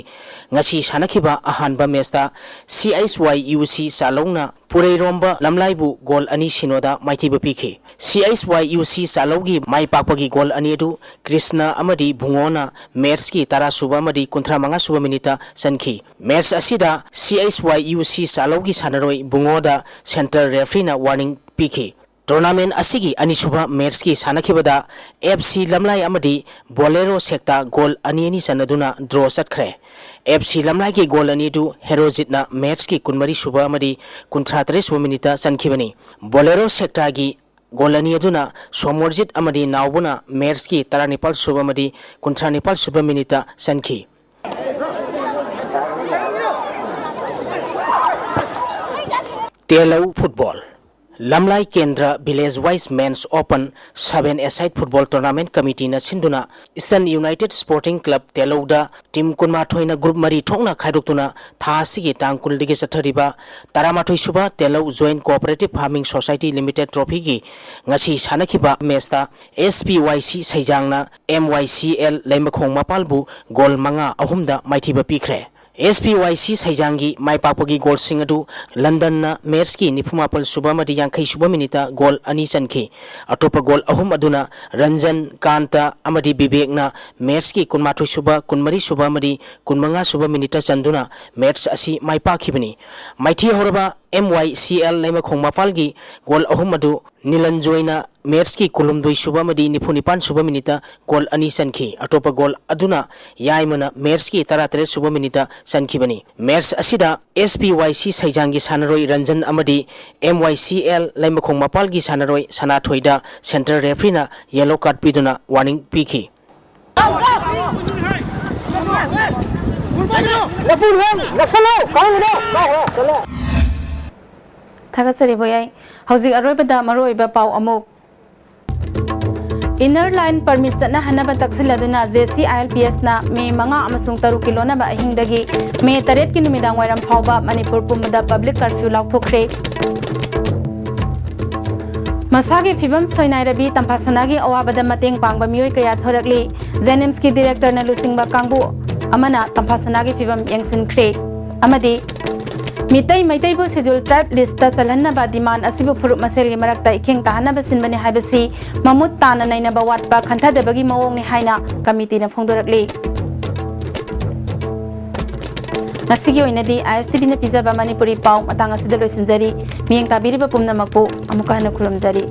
ꯉꯁꯤ ꯁꯥꯟꯅꯈꯤꯕ ꯑꯍꯥꯟꯕ ꯃꯦꯠꯁꯇ ꯁꯤ ꯑꯩꯆ ꯋꯥꯏ ꯌꯨ ꯁꯤ ꯆꯥꯂꯧꯅ ꯄꯨꯔꯩꯔꯣꯝꯕ ꯂꯝꯂꯥꯏꯕꯨ ꯒꯣꯜ ꯑꯅꯤ ꯁꯤꯅꯣꯗ ꯃꯥꯏꯊꯤꯕ ꯄꯤꯈꯤ꯫ ꯁꯤ ꯑꯩꯆ ꯋꯥꯏ ꯌꯨ ꯁꯤ ꯆꯥꯂꯧꯒꯤ ꯃꯥꯏ ꯄꯥꯛꯄꯒꯤ ꯒꯣꯜ ꯑꯅꯤ ꯑꯗꯨ ꯀ꯭ꯔꯤꯁꯅ ꯑꯃꯗꯤ ꯚꯨꯡꯉꯣꯅ ꯃꯦꯠꯁꯀꯤ ꯇꯔꯥ ꯁꯨꯕ ꯑꯃꯗꯤ ꯀꯨꯟꯊ꯭ꯔꯥ ꯃꯉꯥ ꯁꯨꯕ ꯃꯤꯅꯤꯠꯇ ꯆꯟꯈꯤ꯫ ꯃꯦꯠꯁ ꯑꯁꯤꯗ ꯁꯤ ꯑꯩꯆ ꯋꯥꯏ ꯌꯨ ꯁꯤ ꯆꯥꯂꯧꯒꯤ ꯁꯥꯟꯅꯔꯣꯏ ꯚꯨꯡꯉꯣꯗ ꯁꯦꯟꯇꯔ ꯔꯦꯐ꯭ꯔꯤꯅ ꯋꯥꯔꯅꯤꯡ ꯄꯤꯈꯤ꯫ ꯇꯣꯔꯅꯥꯃꯦꯟ ꯑꯁꯤꯒꯤ ꯑꯅꯤꯁꯨꯕ ꯃꯦꯠꯁꯀꯤ ꯁꯥꯟꯅꯈꯤꯕꯗ ꯑꯦꯐ ꯁꯤ ꯂꯝꯂꯥꯏ ꯑꯃꯗꯤ ꯕꯣꯂꯦꯔꯣ ꯁꯦꯛꯇꯥ ꯒꯣꯜ ꯑꯅꯤ ꯑꯅꯤ ꯆꯟꯅꯗꯨꯅ ꯗ꯭ꯔꯣ ꯆꯠꯈ꯭ꯔꯦ꯫ ꯑꯦꯐ ꯁꯤ ꯂꯝꯂꯥꯏꯒꯤ ꯒꯣꯜ ꯑꯅꯤ ꯑꯗꯨ ꯍꯦꯔꯣꯖꯤꯠꯅ ꯃꯦꯠꯁꯀꯤ ꯀꯨꯟꯃꯔꯤ ꯁꯨꯕ ꯑꯃꯗꯤ ꯀꯨꯟꯊ꯭ꯔꯥ ꯇꯔꯦꯠ ꯁꯨꯕ ꯃꯤꯅꯤꯠꯇ ꯆꯟꯈꯤꯕꯅꯤ꯫ ꯕꯣꯂꯦꯔꯣ ꯁꯦꯛꯇꯥꯒꯤ ꯒꯣꯜ ꯑꯅꯤ ꯑꯗꯨꯅ ꯁꯣꯃꯣꯔꯖꯤꯠ ꯑꯃꯗꯤ ꯅꯥꯎꯕꯅ ꯃꯦꯠꯁꯀꯤ ꯇꯔꯥꯅꯤꯄꯥꯜ ꯁꯨꯕ ꯑꯃꯗꯤ ꯀꯨꯟꯊ꯭ꯔꯥ ꯅꯤꯄꯥꯜ ꯁꯨꯕ ꯃꯤꯅꯤꯠꯇ ꯆꯟꯈꯤ꯫ ꯇꯦꯂꯧ football. Lamlai Kendra village wise men's open seven a side football tournament ꯀꯃꯤꯇꯤꯅ ꯁꯤꯟꯗꯨꯅ ꯏꯁꯇꯔꯟ ꯌꯨꯅꯥꯏꯇꯦꯠ ꯁ꯭ꯄꯣꯔꯇꯤꯡ ꯀ꯭ꯂꯕ ꯇꯦꯂꯧꯗ ꯇꯤꯝ ꯀꯨꯟꯃꯥꯊꯣꯏꯅ ꯒ꯭ꯔꯨꯞ ꯃꯔꯤ ꯊꯣꯛꯅ ꯈꯥꯏꯗꯣꯛꯇꯨꯅ ꯊꯥ ꯑꯁꯤꯒꯤ ꯇꯥꯡ ꯀꯨꯟꯗꯒꯤ ꯆꯠꯊꯔꯤꯕ ꯇꯔꯥꯃꯥꯊꯣꯏ ꯁꯨꯕ Telou joint cooperative farming society limited ꯇ꯭ꯔꯣꯐꯤꯒꯤ ꯉꯁꯤ ꯁꯥꯟꯅꯈꯤꯕ ꯃꯦꯆꯇ ꯑꯦꯁ ꯄꯤ ꯋꯥꯏ ꯁꯤ ꯁꯩꯖꯥꯡꯅ ꯑꯦꯝ ꯋꯥꯏ ꯁꯤ ꯑꯦꯜ ꯂꯩꯃꯈꯣꯡ ꯃꯄꯥꯜꯕꯨ ꯒꯣꯜ ꯃꯉꯥ ꯑꯍꯨꯝꯗ ꯃꯥꯏꯊꯤꯕ ꯄꯤꯈ꯭ꯔꯦ꯫ ꯑꯦꯁ ꯄꯤ ꯋꯥꯏ ꯁꯤ ꯁꯩꯖꯥꯡꯒꯤ ꯃꯥꯏ ꯄꯥꯛꯄꯒꯤ ꯒꯣꯜꯁꯤꯡ ꯑꯗꯨ ꯂꯟꯗꯟꯅ ꯃꯦꯠꯁꯀꯤ ꯅꯤꯐꯨꯃꯥꯄꯜ ꯁꯨꯕ ꯑꯃꯗꯤ ꯌꯥꯡꯈꯩ ꯁꯨꯕ ꯃꯤꯅꯤꯠꯇ ꯒꯣꯜ ꯑꯅꯤ ꯆꯟꯈꯤ꯫ ꯑꯇꯣꯞꯄ ꯒꯣꯜ ꯑꯍꯨꯝ ꯑꯗꯨꯅ ꯔꯟꯖꯟ, ꯀꯥꯟꯇ ꯑꯃꯗꯤ ꯕꯤꯕꯦꯛꯅ ꯃꯦꯠꯁꯀꯤ ꯀꯨꯟꯃꯥꯊꯣꯏ ꯁꯨꯕ, ꯀꯨꯟꯃꯔꯤ ꯁꯨꯕ ꯑꯃꯗꯤ ꯀꯨꯟꯃꯉꯥ ꯁꯨꯕ ꯃꯤꯅꯤꯠꯇ ꯆꯟꯗꯨꯅ ꯃꯦꯠꯁ ꯑꯁꯤ ꯃꯥꯏ ꯄꯥꯛꯈꯤꯕꯅꯤ꯫ ꯃꯥꯏꯊꯤ ꯍꯧꯔꯕ ꯑꯦꯝ ꯋꯥꯏ ꯁꯤ ꯑꯦꯜ ꯂꯩꯃꯈꯣꯡ ꯃꯄꯥꯜꯒꯤ ꯒꯣꯜ ꯑꯍꯨꯝ ꯑꯗꯨ ꯅꯤꯂꯟꯖꯣꯏꯅ ꯃꯦꯠꯁꯀꯤ ꯀꯨꯟꯍꯨꯝꯗꯣꯏ ꯁꯨꯕ ꯑꯃꯗꯤ ꯅꯤꯐꯨ ꯅꯤꯄꯥꯟ ꯁꯨꯕ ꯃꯤꯅꯤꯠꯇ ꯒꯣꯜ ꯑꯅꯤ ꯆꯟꯈꯤ꯫ ꯑꯇꯣꯞꯄ ꯒꯣꯜ ꯑꯗꯨꯅ ꯌꯥꯏꯃꯅ ꯃꯦꯠꯁꯀꯤ ꯇꯔꯥꯇꯔꯦꯠ ꯁꯨꯕ ꯃꯤꯅꯤꯠꯇ ꯆꯟꯈꯤꯕꯅꯤ꯫ ꯃꯦꯠꯁ ꯑꯁꯤꯗ ꯑꯦꯁ ꯄꯤ ꯋꯥꯏ ꯁꯤ ꯁꯩꯖꯥꯡꯒꯤ ꯁꯥꯟꯅꯔꯣꯏ ꯔꯟꯖꯟ ꯑꯃꯗꯤ ꯑꯦꯝ ꯋꯥꯏ ꯁꯤ ꯑꯦꯜ ꯂꯩꯃꯈꯣꯡ ꯃꯄꯥꯜꯒꯤ ꯁꯥꯟꯅꯔꯣꯏ ꯁꯅꯥꯊꯣꯏꯗ ꯁꯦꯟꯇꯔ ꯔꯦꯐ꯭ꯔꯤꯅ ꯌꯦꯂꯣ ꯀꯥꯔꯗ ꯄꯤꯗꯨꯅ ꯋꯥꯔꯅꯤꯡ ꯄꯤꯈꯤ꯫ ꯊꯥꯒꯠꯆꯔꯤ ꯚꯣꯏ ꯑꯩ꯫ ꯍꯧꯖꯤꯛ ꯑꯔꯣꯏꯕꯗ ꯃꯔꯨꯑꯣꯏꯕ ꯄꯥꯎ ꯑꯃꯨꯛ꯫ ꯏꯟꯅꯔ ꯂꯥꯏꯟ ꯄꯔꯃꯤꯠ ꯆꯠꯅꯍꯟꯅꯕ ꯇꯛꯁꯤꯜꯂꯗꯨꯅ J C I L P ꯑꯦꯁꯅ ꯃꯦ ꯃꯉꯥ ꯑꯃꯁꯨꯡ ꯇꯔꯨꯛꯀꯤ ꯂꯣꯟꯅꯕ ꯑꯍꯤꯡꯗꯒꯤ ꯃꯦ ꯇꯔꯦꯠꯀꯤ ꯅꯨꯃꯤꯗꯥꯡ ꯋꯥꯏꯔꯝ ꯐꯥꯎꯕ ꯃꯅꯤꯄꯨꯔ ꯄꯨꯝꯕꯗ ꯄꯕ꯭ꯂꯤꯛ ꯀꯔꯐ꯭ꯌꯨ ꯂꯥꯎꯊꯣꯛꯈ꯭ꯔꯦ꯫ ꯃꯁꯥꯒꯤ ꯐꯤꯕꯝ ꯁꯣꯏꯅꯥꯏꯔꯕꯤ ꯇꯝꯐꯥꯁꯅꯥꯒꯤ ꯑꯋꯥꯕꯗ ꯃꯇꯦꯡ ꯄꯥꯡꯕ ꯃꯤꯑꯣꯏ ꯀꯌꯥ ꯊꯣꯔꯛꯂꯤ꯫ ꯖꯦꯅꯤꯝꯁꯀꯤ ꯗꯤꯔꯦꯛꯇꯔꯅ ꯂꯨꯆꯤꯡꯕ ꯀꯥꯡꯕꯨ ꯑꯃꯅ ꯇꯝꯐꯥꯁꯅꯥꯒꯤ ꯐꯤꯕꯝ ꯌꯦꯡꯁꯤꯟꯈ꯭ꯔꯦ꯫ ꯑꯃꯗꯤ Meitei ꯃꯩꯇꯩꯕꯨ Scheduled Tribe list ꯆꯜꯍꯟꯅꯕ demand ꯑꯁꯤꯕꯨ ꯐꯨꯔꯨꯞ ꯃꯁꯦꯜꯒꯤ ꯃꯔꯛꯇ ꯏꯈꯦꯡ ꯇꯥꯍꯟꯅꯕ ꯁꯤꯟꯕꯅꯤ ꯍꯥꯏꯕꯁꯤ ꯃꯃꯨꯠ ꯇꯥꯅ ꯅꯩꯅꯕ ꯋꯥꯠꯄ ꯈꯟꯊꯗꯕꯒꯤ ꯃꯑꯣꯡꯅꯤ ꯍꯥꯏꯅ ꯀꯃꯤꯇꯤꯅ ꯐꯣꯡꯗꯣꯔꯛꯂꯤ꯫ ꯉꯁꯤꯒꯤ ꯑꯣꯏꯅꯗꯤ ISTVꯅ ꯄꯤꯖꯕ ꯃꯅꯤꯄꯨꯔꯤ ꯄꯥꯎ ꯃꯇꯥꯡ ꯑꯁꯤꯗ ꯂꯣꯏꯁꯤꯟꯖꯔꯤ꯫ ꯃꯤꯠꯌꯦꯡ ꯇꯥꯕꯤꯔꯤꯕ ꯄꯨꯝꯅꯃꯛꯄꯨ ꯑꯃꯨꯛꯀ ꯍꯟꯅ ꯈꯨꯔꯨꯝꯖꯔꯤ꯫